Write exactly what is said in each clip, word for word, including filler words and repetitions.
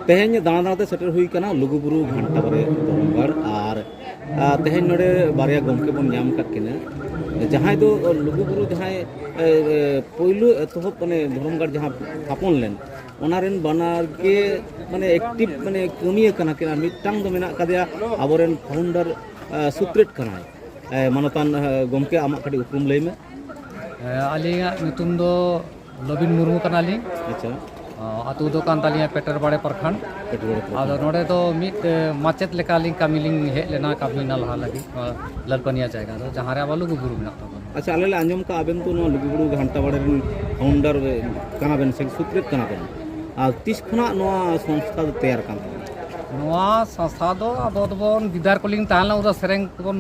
ᱛᱮᱦᱮᱧ ᱫᱟᱬᱟ ᱫᱟᱬᱟᱛᱮ ᱥᱮᱴᱮᱨ ᱦᱩᱭ ᱠᱟᱱᱟ ᱞᱩᱜᱩᱵᱩᱨᱩ ᱜᱷᱟᱱᱴᱟ ᱵᱟᱲᱮ ᱫᱷᱚᱨᱚᱢᱜᱟᱲ᱾ ᱟᱨ ᱟᱨ ᱛᱮᱦᱮᱧ ᱱᱚᱰᱮ ᱵᱟᱨᱭᱟ ᱜᱚᱢᱠᱮ ᱵᱚᱱ ᱧᱟᱢ ᱟᱠᱟᱫ ᱠᱤᱱᱟ, ᱡᱟᱦᱟᱸᱭ ᱫᱚ ᱞᱩᱜᱩᱵᱩᱨᱩ ᱡᱟᱦᱟᱸᱭ ᱮ, ᱮ, ᱯᱳᱭᱞᱳ ᱮᱛᱚᱦᱚᱵ ᱢᱟᱱᱮ ᱫᱷᱚᱨᱚᱢᱜᱟᱲ ᱡᱟᱦᱟᱸ ᱛᱷᱟᱯᱚᱱ ᱞᱮᱱ, ᱚᱱᱟ ᱨᱮᱱ ᱵᱟᱱᱟᱨ ᱜᱮ ᱢᱟᱱᱮ ᱮᱠᱴᱤᱵᱷ ᱢᱟᱱᱮ ᱠᱟᱹᱢᱤᱭᱟᱹ ᱠᱟᱱᱟ ᱠᱤᱱ᱾ ᱟᱨ ᱢᱤᱫᱴᱟᱝ ᱫᱚ ᱢᱮᱱᱟᱜ ᱟᱠᱟᱫᱮᱭᱟ ᱟᱵᱚᱨᱮᱱ ᱯᱷᱟᱣᱩᱱᱰᱟᱨ ᱥᱩᱛᱨᱮᱛ ᱠᱟᱱᱟᱭ᱾ ᱮ, ᱢᱟᱱᱚᱛᱟᱱ ᱮ, ᱜᱚᱢᱠᱮ, ᱟᱢᱟᱜ ᱠᱟᱹᱴᱤᱡ ᱩᱯᱨᱩᱢ ᱞᱟᱹᱭ ᱢᱮ᱾ ᱦᱮᱸ, ᱟᱹᱞᱤᱧᱟᱜ ᱧᱩᱛᱩᱢ ᱫᱚ ᱞᱚᱵᱤᱱ ᱢᱩᱨᱢᱩ ᱠᱟᱱᱟᱞᱤᱧ᱾ ᱟᱪᱪᱷᱟ᱾ ᱚ, ᱟᱹᱛᱩ ᱫᱚ ᱠᱟᱱ ᱛᱟᱹᱞᱤᱧᱟ ᱯᱮᱴᱮᱨᱵᱟᱲᱮ ᱯᱨᱚᱠᱷᱚᱸᱰ᱾ ᱯᱮᱴᱮᱨᱵᱟᱲᱮ ᱯᱨᱚᱠᱷᱚᱸᱰ᱾ ᱟᱫᱚ ᱱᱚᱰᱮ ᱫᱚ ᱢᱤᱫ ᱮ, ᱢᱟᱪᱮᱫ ᱞᱮᱠᱟᱞᱤᱧ ᱠᱟᱹᱢᱤ ᱞᱤᱧ ᱦᱮᱡ ᱞᱮᱱᱟ ᱠᱟᱹᱢᱤ ᱱᱟᱞᱦᱟ ᱞᱟᱹᱜᱤᱫ, ᱱᱚᱣᱟ ᱞᱟᱞᱯᱟᱹᱱᱤᱭᱟ ᱡᱟᱭᱜᱟ ᱫᱚ, ᱡᱟᱦᱟᱸ ᱨᱮ ᱟᱵᱚ ᱞᱩᱜᱩᱵᱩᱨᱩ ᱢᱮᱱᱟᱜ ᱛᱟᱵᱚᱱᱟ᱾ ᱟᱪᱪᱷᱟ, ᱟᱞᱮ ᱞᱮ ᱟᱸᱡᱚᱢ ᱠᱟᱜᱼᱟ ᱟᱵᱮᱱ ᱫᱚ ᱱᱚᱣᱟ ᱞᱩᱜᱩᱵᱩᱨᱩ ᱜᱷᱟᱱᱴᱟ ᱵᱟᱲᱮ ᱨᱮᱱ ᱯᱷᱟᱣᱩᱱᱰᱟᱨ ᱠᱟᱱᱟ ᱵᱮᱱ ᱥᱮ ᱥᱩᱛᱨᱮᱛ ᱠᱟᱱᱟ ᱵᱮᱱ? ᱟᱨ ᱛᱤᱥ ᱠᱷᱚᱱᱟᱜ ᱱᱚᱣᱟ ᱥᱚᱝᱥᱛᱷᱟ ᱫᱚ ᱛᱮᱭᱟᱨ ᱠᱟᱱ ᱛᱟᱵᱮᱱᱟ? ᱱᱚᱣᱟ ᱥᱚᱝᱥᱛᱷᱟ ᱫᱚ ᱟᱵᱚ ᱫᱚᱵᱚᱱ ᱜᱤᱫᱟᱹᱨ ᱠᱚᱞᱤᱧ ᱛᱟᱦᱮᱸ ᱞᱮᱱᱟ, ᱩᱱᱫᱚ ᱥᱮᱨᱮᱧ ᱠᱚᱵᱚᱱ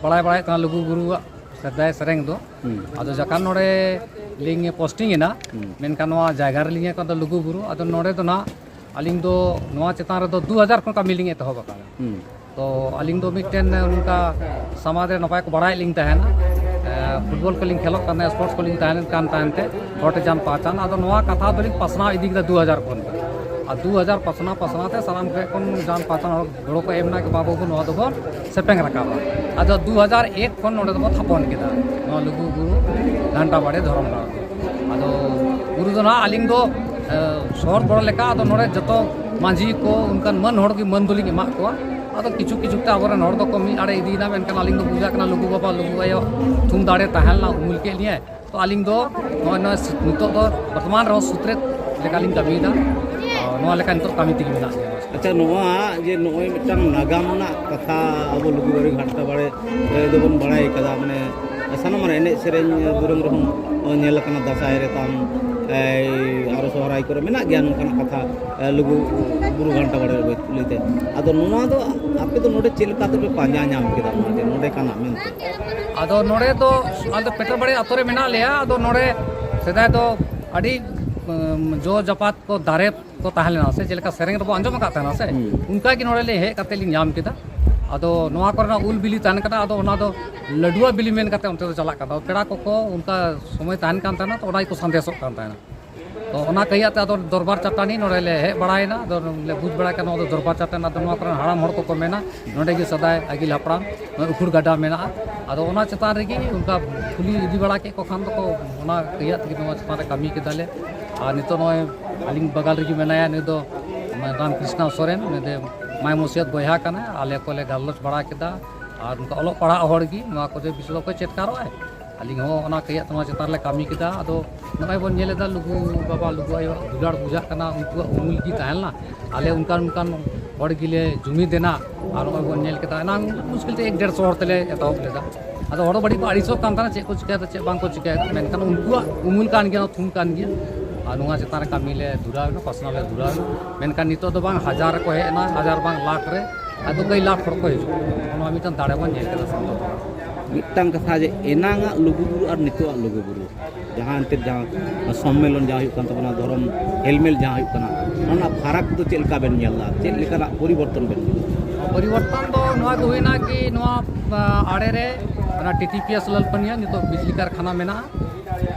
ᱵᱟᱲᱟᱭ ᱵᱟᱲᱟᱭᱮᱫ ᱛᱟᱦᱮᱱᱟ ᱞᱩᱜᱩ ᱵᱩᱨᱩᱣᱟᱜ ᱥᱮᱫᱟᱭ ᱥᱮᱨᱮᱧ ᱫᱚ᱾ ᱦᱩᱸ᱾ ᱟᱫᱚ ᱡᱚᱠᱷᱚᱱ ᱱᱚᱰᱮ ᱞᱤᱧ ᱯᱳᱥᱴᱤᱝ ᱮᱱᱟ, ᱦᱩᱸ᱾ ᱢᱮᱱᱠᱷᱟᱱ ᱱᱚᱣᱟ ᱡᱟᱭᱜᱟ ᱨᱮᱞᱤᱧ ᱧᱮᱞ ᱠᱮᱫᱟ ᱞᱩᱜᱩ ᱵᱩᱨᱩ᱾ ᱟᱫᱚ ᱱᱚᱰᱮ ᱫᱚ ᱱᱟᱜ ᱟᱹᱞᱤᱧ ᱫᱚ ᱱᱚᱣᱟ ᱪᱮᱛᱟᱱ ᱨᱮᱫᱚ ᱫᱩ ᱦᱟᱡᱟᱨ ᱠᱷᱚᱱ ᱠᱟᱹᱢᱤ ᱞᱤᱧ ᱮᱛᱚᱦᱚᱵ ᱟᱠᱟᱫᱟ᱾ ᱦᱩᱸ᱾ ᱛᱚ ᱟᱹᱞᱤᱧ ᱫᱚ ᱢᱤᱫᱴᱮᱱ ᱚᱱᱠᱟ ᱥᱚᱢᱟᱡᱽ ᱨᱮ ᱱᱟᱯᱟᱭ ᱠᱚ ᱵᱟᱲᱟᱭᱮᱫ ᱞᱤᱧ ᱛᱟᱦᱮᱱᱟ, ᱮ, ᱯᱷᱩᱴᱵᱚᱞ ᱠᱚᱞᱤᱧ ᱠᱷᱮᱞᱳᱜ ᱠᱟᱱ ᱛᱟᱦᱮᱸᱫ, ᱥᱯᱳᱨᱴᱥ ᱠᱚᱞᱤᱧ ᱛᱟᱦᱮᱱ ᱠᱟᱱ ᱛᱟᱦᱮᱱ ᱛᱮ ᱦᱚᱲ ᱴᱷᱮᱱ ᱡᱟᱱ ᱯᱟᱦᱪᱟᱱ, ᱟᱫᱚ ᱱᱚᱣᱟ ᱠᱟᱛᱷᱟ ᱫᱚᱞᱤᱧ ᱯᱟᱥᱱᱟᱣ ᱤᱫᱤ ᱠᱮᱫᱟ ᱫᱩ ᱦᱟᱡᱟᱨ ᱠᱷᱚᱱ ᱜᱮ᱾ ᱟᱨ ᱫᱩ ᱦᱟᱡᱟᱨ ᱯᱟᱥᱱᱟᱣ ᱯᱟᱥᱱᱟᱣ ᱛᱮ ᱥᱟᱱᱟᱢ ᱴᱷᱮᱱ ᱠᱷᱚᱱ ᱡᱟᱱ ᱯᱟᱦᱪᱟᱱ ᱦᱚᱲ ᱜᱚᱲᱚ ᱠᱚ ᱮᱢ ᱮᱱᱟ ᱠᱤ ᱵᱟᱹᱵᱩ ᱱᱚᱣᱟ ᱫᱚᱵᱚᱱ ᱥᱮᱯᱮᱝ ᱨᱟᱠᱟᱵᱟ᱾ ᱟᱫᱚ ᱫᱩ ᱦᱟᱡᱟᱨ ᱮᱠ ᱠᱷᱚᱱ ᱱᱚᱰᱮ ᱫᱚᱵᱚ ᱛᱷᱟᱯᱚᱱ ᱠᱮᱫᱟ ᱱᱚᱣᱟ ᱞᱩᱜᱩ ᱵᱩᱨᱩ ᱜᱷᱟᱱᱴᱟ ᱵᱟᱲᱮ ᱫᱷᱚᱨᱚᱢ ᱜᱟᱲ᱾ ᱟᱫᱚ ᱵᱩᱨᱩ ᱫᱚ ᱱᱟᱦᱟᱜ ᱟᱹᱞᱤᱧ ᱫᱚ, ᱮ, ᱥᱚᱦᱚᱨ ᱵᱚᱲᱚ ᱞᱮᱠᱟ, ᱟᱫᱚ ᱱᱚᱰᱮ ᱡᱚᱛᱚ ᱢᱟᱹᱡᱷᱤ ᱠᱚ ᱚᱱᱠᱟᱱ ᱢᱟᱹᱱ ᱦᱚᱲ ᱜᱮ ᱢᱟᱹᱱ ᱫᱚᱞᱤᱧ ᱮᱢᱟᱜ ᱠᱚᱣᱟ᱾ ᱟᱫᱚ ᱠᱤᱪᱷᱩ ᱠᱤᱪᱷᱩ ᱛᱮ ᱟᱵᱚᱨᱮᱱ ᱦᱚᱲ ᱫᱚᱠᱚ ᱢᱤᱫ ᱟᱲᱮ ᱤᱫᱤᱭᱮᱱᱟ, ᱢᱮᱱᱠᱷᱟᱱ ᱟᱹᱞᱤᱧ ᱫᱚ ᱵᱩᱡᱷᱟᱹᱜ ᱠᱟᱱᱟ ᱞᱩᱜᱩ ᱵᱟᱵᱟ ᱞᱩᱜᱩ ᱟᱭᱳ ᱛᱷᱩᱢ ᱫᱟᱲᱮ ᱛᱟᱦᱮᱸ ᱞᱮᱱᱟ, ᱩᱢᱩᱞ ᱠᱮᱫ ᱞᱤᱧᱟᱭ᱾ ᱛᱚ ᱟᱹᱞᱤᱧ ᱫᱚ ᱱᱚᱜᱼᱚᱭ ᱱᱚᱣᱟ ᱥᱤ-, ᱱᱤᱛᱚᱜ ᱫᱚ ᱵᱚᱨᱛᱚᱢᱟᱱ ᱨᱮᱦᱚᱸ ᱥᱩᱛᱨᱮᱛ ᱞᱮᱠᱟᱞᱤᱧ ᱠᱟᱹᱢᱤᱭᱮᱫᱟ᱾ ᱟᱨ ᱱᱚᱣᱟ ᱞᱮᱠᱟ ᱱᱤᱛᱚᱜ ᱠᱟᱹᱢᱤ ᱛᱮᱜᱮ ᱢᱮᱱᱟᱜ ᱞᱤᱧᱟ᱾ ᱟᱪᱪᱷᱟ, ᱱᱚᱣᱟ ᱡᱮ ᱱᱚᱜᱼᱚᱭ ᱢᱤᱫᱴᱟᱝ ᱱᱟᱜᱟᱢ ᱨᱮᱱᱟᱜ ᱠᱟᱛᱷᱟ ᱟᱵᱚ ᱞᱩᱜᱩ ᱵᱟᱵᱟ ᱜᱷᱟᱱᱴᱟ ᱵᱟᱲᱮ, ᱮ, ᱫᱚᱵᱚᱱ ᱵᱟᱲᱟᱭ ᱠᱟᱫᱟ, ᱢᱟᱱᱮ ᱥᱟᱱᱟᱢ ᱨᱮ ᱮᱱᱮᱡ ᱥᱮᱨᱮᱧ ᱫᱩᱨᱟᱹᱝ ᱨᱮᱦᱚᱸ ᱧᱮᱞ ᱟᱠᱟᱱᱟ, ᱫᱟᱸᱥᱟᱭ ᱨᱮ ᱛᱟᱢ, ᱮᱭ, ᱟᱨᱚ ᱥᱚᱦᱨᱟᱭ ᱠᱚᱨᱮ ᱢᱮᱱᱟᱜ ᱜᱮᱭᱟ ᱱᱚᱝᱠᱟᱱᱟᱜ ᱠᱟᱛᱷᱟ, ᱮ, ᱞᱩᱜᱩ ᱵᱩᱨᱩ ᱜᱷᱟᱱᱴᱟ ᱵᱟᱲᱮ ᱞᱟᱹᱭᱛᱮ᱾ ᱟᱫᱚ ᱱᱚᱣᱟ ᱫᱚ ᱟᱯᱮ ᱫᱚ ᱱᱚᱰᱮ ᱪᱮᱫ ᱞᱮᱠᱟ ᱛᱮᱯᱮ ᱯᱟᱸᱡᱟ ᱧᱟᱢ ᱠᱮᱫᱟ ᱱᱚᱣᱟ ᱡᱮ ᱱᱚᱰᱮ ᱠᱟᱱᱟ ᱢᱮᱱᱛᱮ? ᱟᱫᱚ ᱱᱚᱰᱮ ᱫᱚ ᱟᱞᱮ ᱫᱚ ᱯᱮᱴᱮᱨ ᱵᱟᱲᱮ ᱟᱛᱳ ᱨᱮ ᱢᱮᱱᱟᱜ ᱞᱮᱭᱟ᱾ ᱟᱫᱚ ᱱᱚᱰᱮ ᱥᱮᱫᱟᱭ ᱫᱚ ᱟᱹᱰᱤ, ᱩᱢ, ᱡᱚ ᱡᱟᱯᱟᱛ ᱠᱚ ᱫᱟᱨᱮ ᱠᱚ ᱛᱟᱦᱮᱸ ᱞᱮᱱᱟ, ᱥᱮ ᱪᱮᱫ ᱞᱮᱠᱟ ᱥᱮᱨᱮᱧ ᱨᱮᱵᱚ ᱟᱸᱡᱚᱢ ᱟᱠᱟᱫ ᱛᱟᱦᱮᱱᱟ ᱥᱮ, ᱦᱩᱸ᱾ ᱚᱱᱠᱟ ᱜᱮ ᱱᱚᱰᱮ ᱞᱮ ᱦᱮᱡ ᱠᱟᱛᱮ ᱞᱤᱧ ᱧᱟᱢ ᱠᱮᱫᱟ᱾ ᱟᱫᱚ ᱱᱚᱣᱟ ᱠᱚᱨᱮᱱᱟᱜ ᱩᱞ ᱵᱤᱞᱤ ᱛᱟᱦᱮᱱ ᱠᱟᱱᱟ, ᱟᱫᱚ ᱚᱱᱟ ᱫᱚ ᱞᱟᱹᱰᱩᱣᱟ ᱵᱤᱞᱤ ᱢᱮᱱ ᱠᱟᱛᱮ ᱚᱱᱛᱮ ᱫᱚ ᱪᱟᱞᱟᱜ ᱠᱟᱱᱟ᱾ ᱯᱮᱲᱟ ᱠᱚᱠᱚ ᱚᱱᱠᱟ ᱥᱚᱢᱚᱭ ᱛᱟᱦᱮᱱ ᱠᱟᱱ ᱛᱟᱦᱮᱱᱟ, ᱛᱚ ᱚᱱᱟ ᱜᱮᱠᱚ ᱥᱟᱸᱫᱮᱥᱚᱜ ᱠᱟᱱ ᱛᱟᱦᱮᱱᱟ᱾ ᱛᱚ ᱚᱱᱟ ᱠᱟᱹᱭᱟᱜ ᱛᱮ ᱟᱫᱚ ᱫᱚᱨᱵᱟᱨ ᱪᱟᱹᱴᱟᱹᱱᱤ ᱱᱚᱰᱮ ᱞᱮ ᱦᱮᱡ ᱵᱟᱲᱟᱭᱮᱱᱟ᱾ ᱟᱫᱚ ᱞᱮ ᱵᱩᱡᱽ ᱵᱟᱲᱟ ᱠᱮᱫᱟ ᱱᱚᱣᱟ ᱫᱚ ᱫᱚᱨᱵᱟᱨ ᱪᱟᱹᱴᱟᱹᱱᱤ᱾ ᱟᱫᱚ ᱱᱚᱣᱟ ᱠᱚᱨᱮᱱ ᱦᱟᱲᱟᱢ ᱦᱚᱲ ᱠᱚᱠᱚ ᱢᱮᱱᱟ ᱱᱚᱰᱮ ᱜᱮ ᱥᱮᱫᱟᱭ ᱟᱹᱜᱤᱞ ᱦᱟᱯᱲᱟᱢ ᱱᱚᱜᱼᱚᱭ ᱩᱠᱷᱩᱲ ᱜᱟᱰᱟ ᱢᱮᱱᱟᱜᱼᱟ᱾ ᱟᱫᱚ ᱚᱱᱟ ᱪᱮᱛᱟᱱ ᱨᱮᱜᱮ ᱚᱱᱠᱟ ᱠᱩᱞᱤ ᱤᱫᱤ ᱵᱟᱲᱟ ᱠᱮᱫ ᱠᱚ ᱠᱷᱟᱱ ᱫᱚᱠᱚ ᱚᱱᱟ ᱠᱟᱹᱭᱟᱜ ᱛᱮᱜᱮ ᱱᱚᱣᱟ ᱪᱮᱛᱟᱱ ᱨᱮ ᱠᱟᱹᱢᱤ ᱠᱮᱫᱟᱞᱮ᱾ ᱟᱨ ᱱᱤᱛᱚᱜ ᱱᱚᱜᱼᱚᱭ ᱟᱹᱞᱤᱧ ᱵᱟᱜᱟᱞ ᱨᱮᱜᱮ ᱢᱮᱱᱟᱭᱟ ᱱᱩᱭ ᱫᱚ ᱨᱟᱢᱠᱨᱤᱥᱱᱟ ᱥᱚᱨᱮᱱ, ᱱᱩᱭ ᱫᱚ ᱢᱟᱭ ᱢᱩᱥᱤᱭᱟᱛ ᱵᱚᱭᱦᱟ ᱠᱟᱱᱟᱭ᱾ ᱟᱞᱮ ᱠᱚᱞᱮ ᱜᱟᱞᱚᱪ ᱵᱟᱲᱟ ᱠᱮᱫᱟ᱾ ᱟᱨ ᱱᱚᱝᱠᱟ ᱚᱞᱚᱜ ᱯᱟᱲᱦᱟᱜ ᱦᱚᱲ ᱜᱮ ᱱᱚᱣᱟ ᱠᱚᱫᱚ ᱵᱤᱥᱚᱭ ᱠᱚ ᱪᱮᱫ ᱠᱟᱨᱚᱜᱼᱟᱭ᱾ ᱟᱹᱞᱤᱧ ᱦᱚᱸ ᱚᱱᱟ ᱠᱟᱹᱭᱟᱜ ᱛᱮ ᱱᱚᱣᱟ ᱪᱮᱛᱟᱱ ᱨᱮᱞᱮ ᱠᱟᱹᱢᱤ ᱠᱮᱫᱟ᱾ ᱟᱫᱚ ᱱᱚᱜᱼᱚᱭ ᱵᱚᱱ ᱧᱮᱞ ᱮᱫᱟ ᱞᱩᱜᱩ ᱵᱟᱵᱟ ᱞᱩᱜᱩ ᱟᱭᱳᱣᱟᱜ ᱫᱩᱞᱟᱹᱲ ᱵᱩᱡᱷᱟᱹᱜ ᱠᱟᱱᱟ, ᱩᱱᱠᱩᱣᱟᱜ ᱩᱢᱩᱞ ᱜᱮ ᱛᱟᱦᱮᱸ ᱞᱮᱱᱟ᱾ ᱟᱞᱮ ᱚᱱᱠᱟᱱ ᱚᱱᱠᱟᱱ ᱦᱚᱲ ᱜᱮᱞᱮ ᱡᱩᱢᱤᱫ ᱮᱱᱟ᱾ ᱟᱨ ᱱᱚᱜᱼᱚᱭ ᱵᱚᱱ ᱧᱮᱞ ᱠᱮᱫᱟ ᱮᱱᱟᱝ ᱢᱩᱥᱠᱤᱞ ᱛᱮ ᱮᱠ ᱰᱮᱲᱥᱚ ᱦᱚᱲ ᱛᱮᱞᱮ ᱮᱛᱚᱦᱚᱵ ᱞᱮᱫᱟ᱾ ᱟᱫᱚ ᱦᱚᱲ ᱵᱟᱹᱲᱤᱡ ᱠᱚ ᱟᱹᱲᱤᱥᱚᱜ ᱠᱟᱱ ᱛᱟᱦᱮᱱᱟ ᱪᱮᱫ ᱠᱚ ᱪᱤᱠᱟᱹᱭᱮᱫᱟ ᱪᱮᱫ ᱵᱟᱝ ᱠᱚ ᱪᱤᱠᱟᱹᱭᱮᱫᱟ, ᱢᱮᱱᱠᱷᱟᱱ ᱩᱱᱠᱩᱣᱟᱜ ᱩᱢᱩᱞ ᱠᱟᱱ ᱜᱮᱭᱟ, ᱛᱷᱩᱢ ᱠᱟᱱ ᱜᱮᱭᱟ᱾ ᱟᱨ ᱱᱚᱣᱟ ᱪᱮᱛᱟᱱ ᱨᱮ ᱠᱟᱹᱢᱤ ᱞᱮ ᱫᱷᱩᱨᱟᱹᱣ ᱮᱱᱟ, ᱯᱟᱥᱱᱟᱣ ᱞᱮ ᱫᱷᱩᱨᱟᱹᱣ ᱮᱱᱟ᱾ ᱢᱮᱱᱠᱷᱟᱱ ᱱᱤᱛᱚᱜ ᱫᱚ ᱵᱟᱝ ᱦᱟᱡᱟᱨ ᱨᱮᱠᱚ ᱦᱮᱡ ᱮᱱᱟ, ᱦᱟᱡᱟᱨ ᱵᱟᱝ ᱞᱟᱠᱷ ᱨᱮ ᱟᱫᱚ ᱠᱚᱭ ᱞᱟᱠᱷ ᱦᱚᱲ ᱠᱚ ᱦᱤᱡᱩᱜ ᱠᱟᱱᱟ᱾ ᱱᱚᱣᱟ ᱢᱤᱫᱴᱟᱝ ᱫᱟᱲᱮ ᱵᱚᱱ ᱧᱮᱞ ᱠᱮᱫᱟ ᱥᱟᱱᱛᱟᱲ ᱠᱚᱣᱟᱜ᱾ ᱢᱤᱫᱴᱟᱝ ᱠᱟᱛᱷᱟ ᱡᱮ ᱮᱱᱟᱝᱟᱜ ᱞᱩᱜᱩᱵᱩᱨᱩ ᱟᱨ ᱱᱤᱛᱚᱜᱟᱜ ᱞᱩᱜᱩᱵᱩᱨᱩ, ᱡᱟᱦᱟᱸ ᱮᱱᱛᱮᱫ ᱡᱟᱦᱟᱸ ᱥᱚᱢᱢᱮᱞᱚᱱ ᱡᱟᱦᱟᱸ ᱦᱩᱭᱩᱜ ᱠᱟᱱ ᱛᱟᱵᱚᱱᱟ, ᱫᱷᱚᱨᱚᱢ ᱦᱮᱞᱢᱮᱞ ᱡᱟᱦᱟᱸ ᱦᱩᱭᱩᱜ ᱠᱟᱱᱟ, ᱚᱱᱟ ᱨᱮᱱᱟᱜ ᱯᱷᱟᱨᱟᱠ ᱫᱚ ᱪᱮᱫ ᱞᱮᱠᱟ ᱵᱮᱱ ᱧᱮᱞ ᱮᱫᱟ? ᱪᱮᱫ ᱞᱮᱠᱟᱱᱟᱜ ᱯᱚᱨᱤᱵᱚᱨᱛᱚᱱ ᱵᱮᱱ ᱧᱮᱞ ᱮᱫᱟ? ᱯᱚᱨᱤᱵᱚᱨᱛᱚᱱ ᱫᱚ ᱱᱚᱣᱟ ᱜᱮ ᱦᱩᱭᱱᱟ ᱠᱤ ᱱᱚᱣᱟ, ᱟ, ᱟᱲᱮ ᱨᱮ ᱚᱱᱟ T T P S Lalpania ᱱᱤᱛᱚᱜ ᱵᱤᱡᱽᱞᱤ ᱠᱟᱨᱠᱷᱟᱱᱟ ᱢᱮᱱᱟᱜᱼᱟ᱾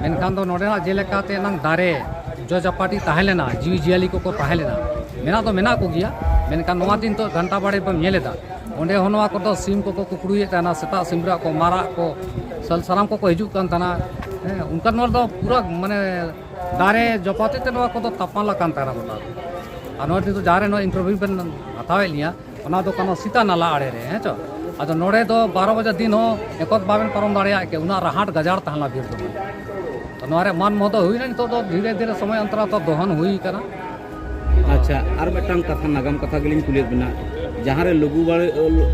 ᱢᱮᱱᱠᱷᱟᱱ ᱫᱚ ᱱᱚᱰᱮᱱᱟᱜ ᱡᱮᱞᱮᱠᱟᱛᱮ ᱮᱱᱟᱝ ᱫᱟᱨᱮ ᱡᱚ ᱡᱟᱯᱟᱴᱤ ᱛᱟᱦᱮᱸ ᱞᱮᱱᱟ, ᱡᱤᱣᱤ ᱡᱤᱭᱟᱹᱞᱤ ᱠᱚᱠᱚ ᱛᱟᱦᱮᱸ ᱞᱮᱱᱟ, ᱢᱮᱱᱟᱜ ᱫᱚ ᱢᱮᱱᱟᱜ ᱠᱚᱜᱮᱭᱟ᱾ ᱢᱮᱱᱠᱷᱟᱱ ᱱᱚᱣᱟ ᱫᱤᱱ ᱱᱤᱛᱚᱜ ᱜᱷᱟᱱᱴᱟ ᱵᱟᱲᱮ ᱵᱚᱱ ᱧᱮᱞ ᱮᱫᱟ, ᱚᱸᱰᱮ ᱦᱚᱸ ᱱᱚᱣᱟ ᱠᱚᱫᱚ ᱥᱤᱢ ᱠᱚᱠᱚ ᱠᱩᱠᱲᱩᱭᱮᱫ ᱛᱟᱦᱮᱱᱟ, ᱥᱮᱛᱟᱜ ᱥᱤᱢᱨᱟᱜ ᱠᱚ, ᱢᱟᱨᱟᱜ ᱠᱚ, ᱥᱟᱞ ᱥᱟᱱᱟᱢ ᱠᱚᱠᱚ ᱦᱤᱡᱩᱜ ᱠᱟᱱ ᱛᱟᱦᱮᱱᱟ᱾ ᱦᱮᱸ, ᱚᱱᱠᱟ ᱱᱚᱣᱟ ᱫᱚ ᱯᱩᱨᱟᱹ ᱢᱟᱱᱮ ᱫᱟᱨᱮ ᱡᱚᱯᱟᱛᱤ ᱛᱮ ᱱᱚᱣᱟ ᱠᱚᱫᱚ ᱛᱟᱯᱟᱞ ᱟᱠᱟᱱ ᱛᱟᱦᱮᱱᱟ ᱜᱚᱴᱟ᱾ ᱟᱨ ᱱᱚᱣᱟ ᱱᱤᱛᱚᱜ ᱡᱟᱦᱟᱸ ᱨᱮ ᱱᱚᱣᱟ ᱤᱱᱴᱟᱨᱵᱷᱤᱭᱩ ᱵᱮᱱ ᱦᱟᱛᱟᱣᱮᱫ ᱞᱤᱧᱟ, ᱚᱱᱟ ᱫᱚ ᱠᱟᱱᱟ ᱥᱤᱛᱟ ᱱᱟᱞᱟ ᱟᱲᱮ ᱨᱮ, ᱦᱮᱸ ᱪᱚ᱾ ᱟᱫᱚ ᱱᱚᱰᱮ ᱫᱚ ᱵᱟᱨᱚ ᱵᱟᱡᱮ ᱫᱤᱱ ᱦᱚᱸ ᱮᱠᱚᱛ ᱵᱟᱵᱮᱱ ᱯᱟᱨᱚᱢ ᱫᱟᱲᱮᱭᱟᱜ ᱠᱮ, ᱩᱱᱟᱹᱜ ᱨᱟᱦᱟᱴ ᱜᱟᱡᱟᱲ ᱛᱟᱦᱮᱱᱟ ᱵᱤᱨ ᱫᱚ᱾ ᱛᱚ ᱱᱚᱣᱟ ᱨᱮ ᱢᱟᱱ ᱢᱚᱦᱚᱫ ᱦᱩᱭᱱᱟ, ᱱᱤᱛᱚᱜ ᱫᱚ ᱫᱷᱤᱨᱮ ᱫᱷᱤᱨᱮ ᱥᱚᱢᱚᱭ ᱚᱱᱛᱚᱨ ᱛᱚ ᱫᱚᱦᱚᱱ ᱦᱩᱭ ᱠᱟᱱᱟ᱾ ᱟᱪᱪᱷᱟ, ᱟᱨ ᱢᱤᱫᱴᱟᱝ ᱠᱟᱛᱷᱟ, ᱱᱟᱜᱟᱢ ᱠᱟᱛᱷᱟ ᱜᱮᱞᱤᱧ ᱠᱩᱞᱤᱭᱮᱫ ᱵᱮᱱᱟ, ᱡᱟᱦᱟᱸ ᱨᱮ ᱞᱩᱜᱩ ᱵᱟᱲᱮ,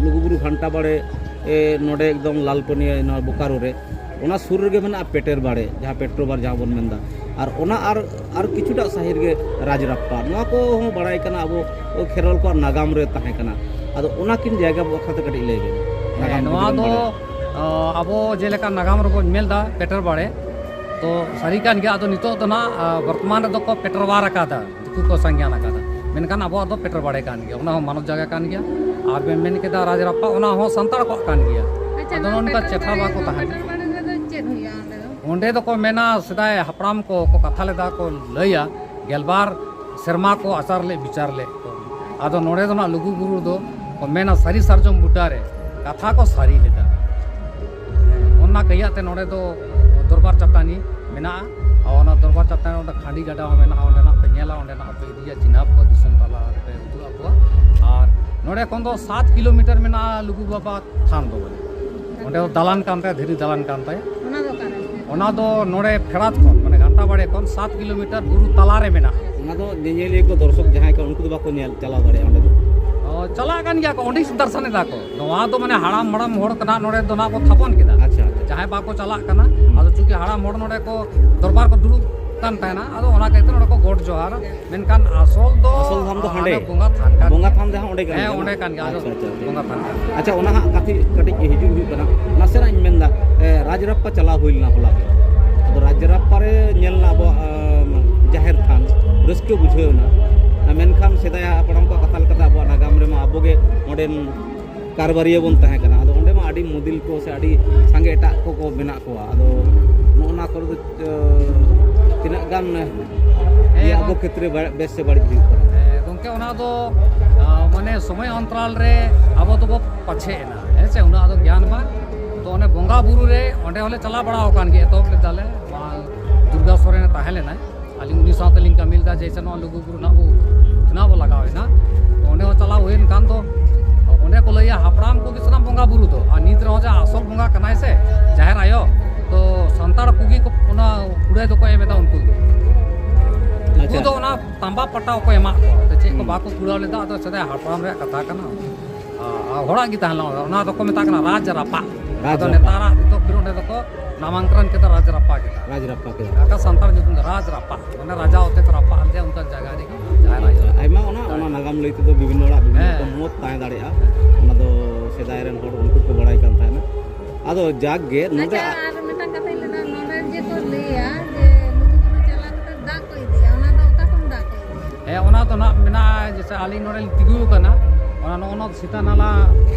ᱞᱩᱜᱩᱵᱩᱨᱩ ᱜᱷᱟᱱᱴᱟ ᱵᱟᱲᱮ, ᱮ, ᱱᱚᱰᱮ ᱮᱠᱫᱚᱢ ᱞᱟᱞᱯᱟᱹᱱᱤᱭᱟᱹ ᱱᱚᱣᱟ ᱵᱳᱠᱟᱨᱳ ᱨᱮ, ᱚᱱᱟ ᱥᱩᱨ ᱨᱮᱜᱮ ᱢᱮᱱᱟᱜᱼᱟ ᱯᱮᱴᱮᱨ ᱵᱟᱲᱮ, ᱡᱟᱦᱟᱸ ᱯᱮᱴᱨᱳᱵᱟᱨ ᱡᱟᱦᱟᱸ ᱵᱚᱱ ᱢᱮᱱᱫᱟ᱾ ᱟᱨ ᱚᱱᱟ ᱟᱨ, ᱟᱨ ᱠᱤᱪᱷᱩᱴᱟ ᱥᱟᱺᱜᱤᱧ ᱨᱮᱜᱮ ᱨᱟᱡᱽᱨᱟᱯᱯᱟ, ᱱᱚᱣᱟ ᱠᱚᱦᱚᱸ ᱵᱟᱲᱟᱭ ᱠᱟᱱᱟ ᱟᱵᱚ ᱠᱷᱮᱨᱣᱟᱞ ᱠᱚᱣᱟᱜ ᱱᱟᱜᱟᱢ ᱨᱮ ᱛᱟᱦᱮᱸ ᱠᱟᱱᱟ᱾ ᱟᱫᱚ ᱚᱱᱟᱠᱤᱱ ᱡᱟᱭᱜᱟ ᱵᱟᱠᱷᱨᱟ ᱛᱮ ᱠᱟᱹᱴᱤᱡ ᱞᱟᱹᱭ ᱵᱮᱱ᱾ ᱦᱮᱸ, ᱱᱟᱜᱟᱢ ᱱᱚᱣᱟ ᱡᱩᱫᱤ ᱵᱮᱱ ᱫᱚ, ᱵᱟᱲᱟᱭᱟ᱾ ᱚ, ᱟᱵᱚ ᱡᱮᱞᱮᱠᱟ ᱱᱟᱜᱟᱢ ᱨᱮᱵᱚᱱ ᱧᱮᱞ ᱮᱫᱟ ᱯᱮᱴᱮᱨ ᱵᱟᱲᱮ, ᱛᱚ ᱥᱟᱹᱨᱤ ᱠᱟᱱ ᱜᱮᱭᱟ᱾ ᱟᱫᱚ ᱱᱤᱛᱚᱜ ᱫᱚ ᱱᱟᱜ, ᱟ, ᱵᱚᱨᱛᱚᱢᱟᱱ ᱨᱮᱫᱚ ᱠᱚ ᱯᱮᱴᱮᱨᱣᱟᱨ ᱟᱠᱟᱫᱟ, ᱫᱤᱠᱩ ᱠᱚ ᱥᱟᱸᱜᱮᱭᱟᱱ ᱟᱠᱟᱫᱟ, ᱢᱮᱱᱠᱷᱟᱱ ᱟᱵᱚᱣᱟᱜ ᱫᱚ ᱯᱮᱴᱮᱨ ᱵᱟᱲᱮ ᱠᱟᱱ ᱜᱮᱭᱟ, ᱚᱱᱟ ᱦᱚᱸ ᱢᱟᱱᱚᱛ ᱡᱟᱭᱜᱟ ᱠᱟᱱ ᱜᱮᱭᱟ᱾ ᱟᱨ ᱵᱮᱱ ᱢᱮᱱ ᱠᱮᱫᱟ ᱨᱟᱡᱽᱨᱟᱯᱯᱟ, ᱚᱱᱟ ᱦᱚᱸ ᱥᱟᱱᱛᱟᱲ ᱠᱚᱣᱟᱜ ᱠᱟᱱ ᱜᱮᱭᱟ᱾ ᱟᱪᱪᱷᱟ, ᱟᱫᱚ ᱱᱚᱣᱟ ᱱᱚᱝᱠᱟ ᱯᱮᱴᱮᱨ ᱪᱮᱴᱷᱟ ᱵᱟᱲᱮ ᱵᱟᱠᱚ ᱫᱚ, ᱛᱟᱦᱮᱸ ᱯᱮᱴᱮᱨ ᱠᱟᱱᱟ᱾ ᱵᱟᱲᱮ ᱨᱮᱫᱚ ᱪᱮᱫ ᱦᱩᱭᱩᱜᱼᱟ ᱚᱸᱰᱮ ᱫᱚ? ᱚᱸᱰᱮ ᱫᱚᱠᱚ ᱢᱮᱱᱟ, ᱥᱮᱫᱟᱭ ᱦᱟᱯᱲᱟᱢ ᱠᱚ ᱠᱚ ᱠᱟᱛᱷᱟ ᱞᱮᱫᱟ ᱠᱚ, ᱞᱟᱹᱭᱟ, ᱜᱮᱞᱵᱟᱨ ᱥᱮᱨᱢᱟ ᱠᱚ ᱟᱪᱟᱨ ᱞᱮᱫ ᱵᱤᱪᱟᱨ ᱞᱮᱫ ᱠᱚ᱾ ᱟᱫᱚ ᱱᱚᱰᱮ ᱫᱚ ᱱᱟᱜ ᱞᱩᱜᱩ ᱵᱩᱨᱩ ᱫᱚ ᱠᱚ ᱢᱮᱱᱟ, ᱥᱟᱹᱨᱤ ᱥᱟᱨᱡᱚᱢ ᱵᱩᱴᱟᱹ ᱨᱮ ᱠᱟᱛᱷᱟ ᱠᱚ ᱥᱟᱹᱨᱤ ᱞᱮᱫᱟ᱾ ᱚᱱᱟ ᱠᱟᱹᱭᱟᱜ ᱛᱮ ᱱᱚᱰᱮ ᱫᱚ ᱫᱚᱨᱵᱟᱨ ᱪᱟᱹᱴᱟᱹᱱᱤ ᱢᱮᱱᱟᱜᱼᱟ᱾ ᱟᱨ ᱚᱱᱟ ᱫᱚᱨᱵᱟᱨ ᱪᱟᱹᱴᱟᱹᱱᱤ ᱚᱸᱰᱮ ᱠᱷᱟᱸᱰᱤ ᱜᱟᱰᱟ ᱦᱚᱸ ᱢᱮᱱᱟᱜᱼᱟ, ᱚᱸᱰᱮᱱᱟᱜ ᱯᱮ ᱧᱮᱞᱟ, ᱚᱸᱰᱮᱱᱟᱜ ᱯᱮ ᱤᱫᱤᱭᱟ, ᱪᱤᱱᱦᱟᱹᱯ ᱠᱚ ᱫᱤᱥᱚᱢ ᱛᱟᱞᱟ ᱨᱮᱯᱮ ᱩᱫᱩᱜ ᱟᱠᱚᱣᱟ᱾ ᱟᱨ ᱱᱚᱰᱮ ᱠᱷᱚᱱ ᱫᱚ ᱥᱟᱛ ᱠᱤᱞᱳᱢᱤᱴᱟᱨ ᱢᱮᱱᱟᱜᱼᱟ ᱞᱩᱜᱩ ᱵᱟᱵᱟ ᱛᱷᱟᱱ ᱫᱚ ᱵᱚᱞᱮ᱾ ᱚᱸᱰᱮ ᱫᱚ ᱫᱟᱞᱟᱱ ᱠᱟᱱ ᱛᱟᱭᱟ, ᱫᱷᱤᱨᱤ ᱫᱟᱞᱟᱱ ᱠᱟᱱ ᱛᱟᱭᱟ᱾ ᱚᱱᱟ ᱫᱚ ᱚᱠᱟᱨᱮ? ᱚᱱᱟ ᱫᱚ ᱱᱚᱰᱮ ᱯᱷᱮᱲᱟᱛ ᱠᱷᱚᱱ, ᱢᱟᱱᱮ ᱜᱷᱟᱱᱴᱟ ᱵᱟᱲᱮ ᱠᱷᱚᱱ ᱥᱟᱛ ᱠᱤᱞᱳᱢᱤᱴᱟᱨ ᱵᱩᱨᱩ ᱛᱟᱞᱟᱨᱮ ᱢᱮᱱᱟᱜᱼᱟ᱾ ᱚᱱᱟ ᱫᱚ ᱧᱮᱧᱮᱞᱤᱭᱟᱹ ᱠᱚ, ᱫᱚᱨᱥᱚᱠ ᱡᱟᱦᱟᱸᱭ ᱠᱚ, ᱩᱱᱠᱩ ᱫᱚ ᱵᱟᱠᱚ ᱧᱮᱞ ᱪᱟᱞᱟᱣ ᱫᱟᱲᱮᱭᱟᱜᱼᱟ ᱚᱸᱰᱮ ᱫᱚ᱾ ᱚ, ᱪᱟᱞᱟᱜ ᱠᱟᱱ ᱜᱮᱭᱟ ᱠᱚ, ᱚᱸᱰᱮ ᱫᱚᱨᱥᱚᱱ ᱮᱫᱟ ᱠᱚ᱾ ᱱᱚᱣᱟ ᱫᱚ ᱢᱟᱱᱮ ᱦᱟᱲᱟᱢ ᱦᱟᱲᱟᱢ ᱦᱚᱲ ᱠᱟᱱᱟ, ᱱᱚᱰᱮ ᱫᱚ ᱱᱟᱜ ᱠᱚ ᱛᱷᱟᱯᱚᱱ ᱠᱮᱫᱟ᱾ ᱟᱪᱪᱷᱟ, ᱟᱪᱪᱷᱟ᱾ ᱡᱟᱦᱟᱸᱭ ᱵᱟᱠᱚ ᱪᱟᱞᱟᱜ ᱠᱟᱱᱟ, ᱟᱫᱚ ᱪᱩᱸᱠᱤ ᱦᱟᱲᱟᱢ ᱦᱚᱲ ᱱᱚᱰᱮ ᱠᱚ ᱫᱚᱨᱵᱟᱨ ᱠᱚ ᱫᱩᱲᱩᱵ ᱠᱟᱱ ᱛᱟᱦᱮᱱᱟ, ᱟᱫᱚ ᱚᱱᱟ ᱠᱟᱭᱛᱮ ᱱᱚᱰᱮ ᱠᱚ ᱜᱚᱰ ᱡᱚᱦᱟᱨ᱾ ᱢᱮᱱᱠᱷᱟᱱ ᱟᱥᱚᱞ ᱫᱚ ᱟᱥᱚᱞ ᱫᱷᱟᱢ ᱫᱚ ᱦᱟᱸᱰᱮ᱾ ᱵᱚᱸᱜᱟ ᱛᱷᱟᱱ ᱠᱟᱱ ᱵᱚᱸᱜᱟ ᱜᱮᱭᱟ᱾ ᱛᱷᱟᱱ ᱫᱚ ᱦᱟᱸᱜ ᱚᱸᱰᱮ ᱠᱟᱱ ᱦᱮᱸ, ᱜᱮᱭᱟ᱾ ᱚᱸᱰᱮ ᱠᱟᱱ ᱜᱮᱭᱟ᱾ ᱟᱪᱪᱷᱟ, ᱟᱪᱪᱷᱟ, ᱟᱪᱪᱷᱟ᱾ ᱵᱚᱸᱜᱟ ᱛᱷᱟᱱ ᱠᱟᱱ ᱜᱮᱭᱟ᱾ ᱟᱪᱪᱷᱟ, ᱚᱱᱟ ᱦᱟᱸᱜ ᱠᱟᱹᱴᱤᱡ ᱠᱟᱹᱴᱤᱡ ᱦᱤᱡᱩᱜ ᱦᱩᱭᱩᱜ ᱠᱟᱱᱟ᱾ ᱱᱟᱥᱮᱱᱟᱜ ᱤᱧ ᱢᱮᱱᱫᱟ, ᱮ, ᱨᱟᱡᱽᱨᱟᱯᱯᱟ ᱪᱟᱞᱟᱣ ᱦᱩᱭ ᱞᱮᱱᱟ ᱦᱚᱞᱟ ᱜᱮ᱾ ᱟᱫᱚ ᱨᱟᱡᱽᱨᱟᱯᱯᱟ ᱨᱮ ᱧᱮᱞ ᱮᱱᱟ ᱟᱵᱚᱣᱟᱜ, ᱟᱢ, ᱡᱟᱦᱮᱨ ᱛᱷᱟᱱ, ᱨᱟᱹᱥᱠᱟᱹ ᱵᱩᱡᱷᱟᱹᱣ ᱮᱱᱟ᱾ ᱢᱮᱱᱠᱷᱟᱱ ᱥᱮᱫᱟᱭ ᱦᱟᱯᱲᱟᱢ ᱠᱚᱣᱟᱜ ᱠᱟᱛᱷᱟ ᱞᱮᱠᱟᱛᱮ ᱟᱵᱚᱣᱟᱜ ᱱᱟᱜᱟᱢ ᱨᱮᱢᱟ ᱟᱵᱚᱜᱮ ᱚᱸᱰᱮᱱ ᱠᱟᱨᱵᱟᱨᱤᱭᱟᱹ ᱵᱚᱱ ᱛᱟᱦᱮᱸ ᱠᱟᱱᱟ᱾ ᱟᱫᱚ ᱚᱸᱰᱮ ᱢᱟ ᱟᱹᱰᱤ ᱢᱩᱫᱤᱞ ᱠᱚ ᱥᱮ ᱟᱹᱰᱤ ᱥᱟᱸᱜᱮ ᱮᱴᱟᱜ ᱠᱚᱠᱚ ᱢᱮᱱᱟᱜ ᱠᱚᱣᱟ᱾ ᱟᱫᱚ ᱱᱚᱜᱼᱚ ᱱᱟ ᱠᱚᱨᱮ ᱫᱚ, ᱮ, ᱛᱤᱱᱟᱹᱜ ᱜᱟᱱ ᱦᱮᱸ, ᱤᱭᱟᱹ ᱟᱵᱚ ᱜᱚᱝ- ᱠᱷᱮᱛᱨᱮ ᱵᱟ- ᱵᱮᱥ ᱥᱮ ᱵᱟᱹᱲᱤᱡ ᱦᱩᱭᱩᱜ ᱠᱟᱱᱟ? ᱦᱮᱸ, ᱜᱚᱝᱠᱮ, ᱚᱱᱟ ᱫᱚ, ᱟ, ᱢᱟᱱᱮ ᱥᱚᱢᱚᱭ ᱚᱱᱛᱨᱟᱞ ᱨᱮ ᱟᱵᱚ ᱫᱚᱵᱚ ᱯᱟᱪᱷᱮ ᱮᱱᱟ, ᱦᱮᱸ ᱥᱮ, ᱩᱱᱟᱹᱜ ᱟᱫᱚ ᱜᱮᱭᱟᱱ ᱵᱟᱝ᱾ ᱛᱚ ᱚᱱᱮ ᱵᱚᱸᱜᱟ ᱵᱩᱨᱩ ᱨᱮ ᱚᱸᱰᱮ ᱦᱚᱸᱞᱮ ᱪᱟᱞᱟᱣ ᱵᱟᱲᱟ ᱟᱠᱟᱱ ᱜᱮᱭᱟ, ᱮᱛᱚᱦᱚᱵ ᱞᱮᱫᱟᱞᱮ, ᱢᱟ ᱫᱩᱨᱜᱟ ᱥᱚᱨᱮᱱ ᱮ ᱛᱟᱦᱮᱸ ᱞᱮᱱᱟᱭ, ᱟᱹᱞᱤᱧ ᱩᱱᱤ ᱥᱟᱶᱛᱮ ᱞᱤᱧ ᱠᱟᱹᱢᱤ ᱞᱮᱫᱟ, ᱡᱮ ᱪᱮᱫ ᱱᱚᱣᱟ ᱞᱩᱜᱩ ᱵᱩᱨᱩ ᱨᱮᱱᱟᱜ ᱵᱚ ᱩᱛᱷᱱᱟᱹᱣ ᱵᱚ ᱞᱟᱜᱟᱣ ᱮᱱᱟ᱾ ᱛᱚ ᱚᱸᱰᱮ ᱦᱚᱸ ᱪᱟᱞᱟᱣ ᱦᱩᱭᱮᱱ ᱠᱷᱟᱱ ᱫᱚ ᱚᱸᱰᱮ ᱠᱚ ᱞᱟᱹᱭᱟ ᱦᱟᱯᱲᱟᱢ ᱠᱚᱜᱮ ᱥᱟᱱᱟᱢ ᱵᱚᱸᱜᱟ ᱵᱩᱨᱩ ᱫᱚ, ᱟᱨ ᱱᱤᱛ ᱨᱮᱦᱚᱸ ᱡᱟᱦᱟᱸ ᱟᱥᱚᱞ ᱵᱚᱸᱜᱟ ᱠᱟᱱᱟᱭ ᱥᱮ ᱡᱟᱦᱮᱨ ᱟᱭᱳ, ᱛᱚ ᱥᱟᱱᱛᱟᱲ ᱠᱚᱜᱮ ᱠᱚ ᱚᱱᱟ ᱠᱩᱲᱟᱹᱭ ᱫᱚᱠᱚ ᱮᱢ ᱮᱫᱟ ᱩᱱᱠᱩ ᱜᱮ᱾ ᱩᱱᱠᱩ ᱟᱪᱪᱷᱟ᱾ ᱫᱚ ᱚᱱᱟ ᱛᱟᱢᱵᱟ ᱯᱟᱴᱟ ᱠᱚ ᱮᱢᱟᱜ ᱠᱚᱣᱟ, ᱟᱫᱚ ᱪᱮᱫ ᱠᱚ ᱦᱩᱸ᱾ ᱵᱟᱠᱚ ᱠᱩᱲᱟᱹᱣ ᱞᱮᱫᱟ, ᱟᱫᱚ ᱥᱮᱫᱟᱭ ᱦᱟᱯᱲᱟᱢ ᱨᱮᱭᱟᱜ ᱠᱟᱛᱷᱟ ᱠᱟᱱᱟ᱾ ᱟᱨ ᱦᱚᱲᱟᱜ ᱜᱮ ᱛᱟᱦᱮᱸ ᱞᱮᱱᱟ, ᱚᱱᱟ ᱫᱚᱠᱚ ᱢᱮᱛᱟᱜ ᱠᱟᱱᱟ ᱨᱟᱡᱽ ᱨᱟᱯᱟᱜ᱾ ᱨᱟᱡᱽ ᱟᱫᱚ ᱨᱟᱯᱟᱜ᱾ ᱱᱮᱛᱟᱨᱟᱜ ᱱᱤᱛᱚᱜ ᱯᱷᱤᱨ ᱚᱸᱰᱮ ᱫᱚᱠᱚ ᱱᱟᱢᱟᱝᱠᱚᱨᱚᱱ ᱠᱮᱫᱟ, ᱨᱟᱡᱽ ᱨᱟᱯᱟᱜ ᱠᱮᱫᱟ᱾ ᱨᱟᱡᱽ ᱨᱟᱯᱟᱜ ᱠᱮᱫᱟ᱾ ᱟᱠᱟ ᱥᱟᱱᱛᱟᱲ ᱧᱩᱛᱩᱢ ᱫᱚ ᱨᱟᱡᱽ ᱨᱟᱯᱟᱜ, ᱢᱟᱱᱮ ᱨᱟᱡᱟ ᱚᱛᱮ ᱠᱚ ᱨᱟᱯᱟᱜ ᱞᱮᱫᱮᱭᱟ, ᱚᱱᱠᱟᱱ ᱡᱟᱭᱜᱟ ᱨᱮᱜᱮ ᱡᱟᱦᱮᱨ ᱟᱭᱳ᱾ ᱟᱭᱢᱟ ᱚᱱᱟ, ᱚᱱᱟ ᱱᱟᱜᱟᱢ ᱞᱟᱹᱭ ᱛᱮᱫᱚ ᱵᱤᱵᱷᱤᱱᱱᱚ ᱦᱚᱲᱟᱜ ᱵᱤᱵᱷᱤᱱᱱᱚ ᱦᱮᱸ᱾ ᱨᱚᱠᱚᱢ ᱢᱚᱛ ᱛᱟᱦᱮᱸ ᱫᱟᱲᱮᱭᱟᱜᱼᱟ᱾ ᱚᱱᱟ ᱫᱚ ᱥᱮᱫᱟᱭ ᱨᱮᱱ ᱦᱚᱲ ᱩᱱᱠᱩ ᱠᱚ ᱵᱟᱲᱟᱭ ᱠᱟᱱ ᱛᱟᱦᱮᱱᱟ᱾ ᱟᱫᱚ ᱡᱟᱠ ᱜᱮ ᱱᱚᱰᱮ ᱟᱪᱪᱷᱟ, ᱟᱨ ᱢᱤᱫᱴᱟᱝ ᱠᱟᱛᱷᱟᱧ ᱞᱟᱹᱭᱫᱟ, ᱱᱚᱰᱮ ᱡᱮ ᱠᱚ ᱞᱟᱹᱭᱟ ᱡᱮ ᱞᱩᱜᱩᱵᱩᱨᱩ ᱪᱟᱞᱟᱣ ᱠᱟᱛᱮ ᱫᱟᱜ ᱠᱚ ᱤᱫᱤᱭᱟ, ᱚᱱᱟ ᱫᱚ ᱚᱠᱟ ᱠᱷᱚᱱ ᱫᱟᱜ ᱠᱚ ᱤᱫᱤᱭᱟ? ᱦᱮᱸ, ᱚᱱᱟ ᱫᱚ ᱱᱟᱜ ᱢᱮᱱᱟᱜᱼᱟ, ᱡᱮᱭᱥᱮ ᱟᱹᱞᱤᱧ ᱱᱚᱰᱮ ᱞᱤᱧ ᱛᱤᱸᱜᱩ ᱟᱠᱟᱱᱟ, ᱚᱱᱟ ᱱᱚᱜᱼᱚ ᱱᱚᱣᱟ ᱥᱤᱛᱟᱱᱟᱞᱟ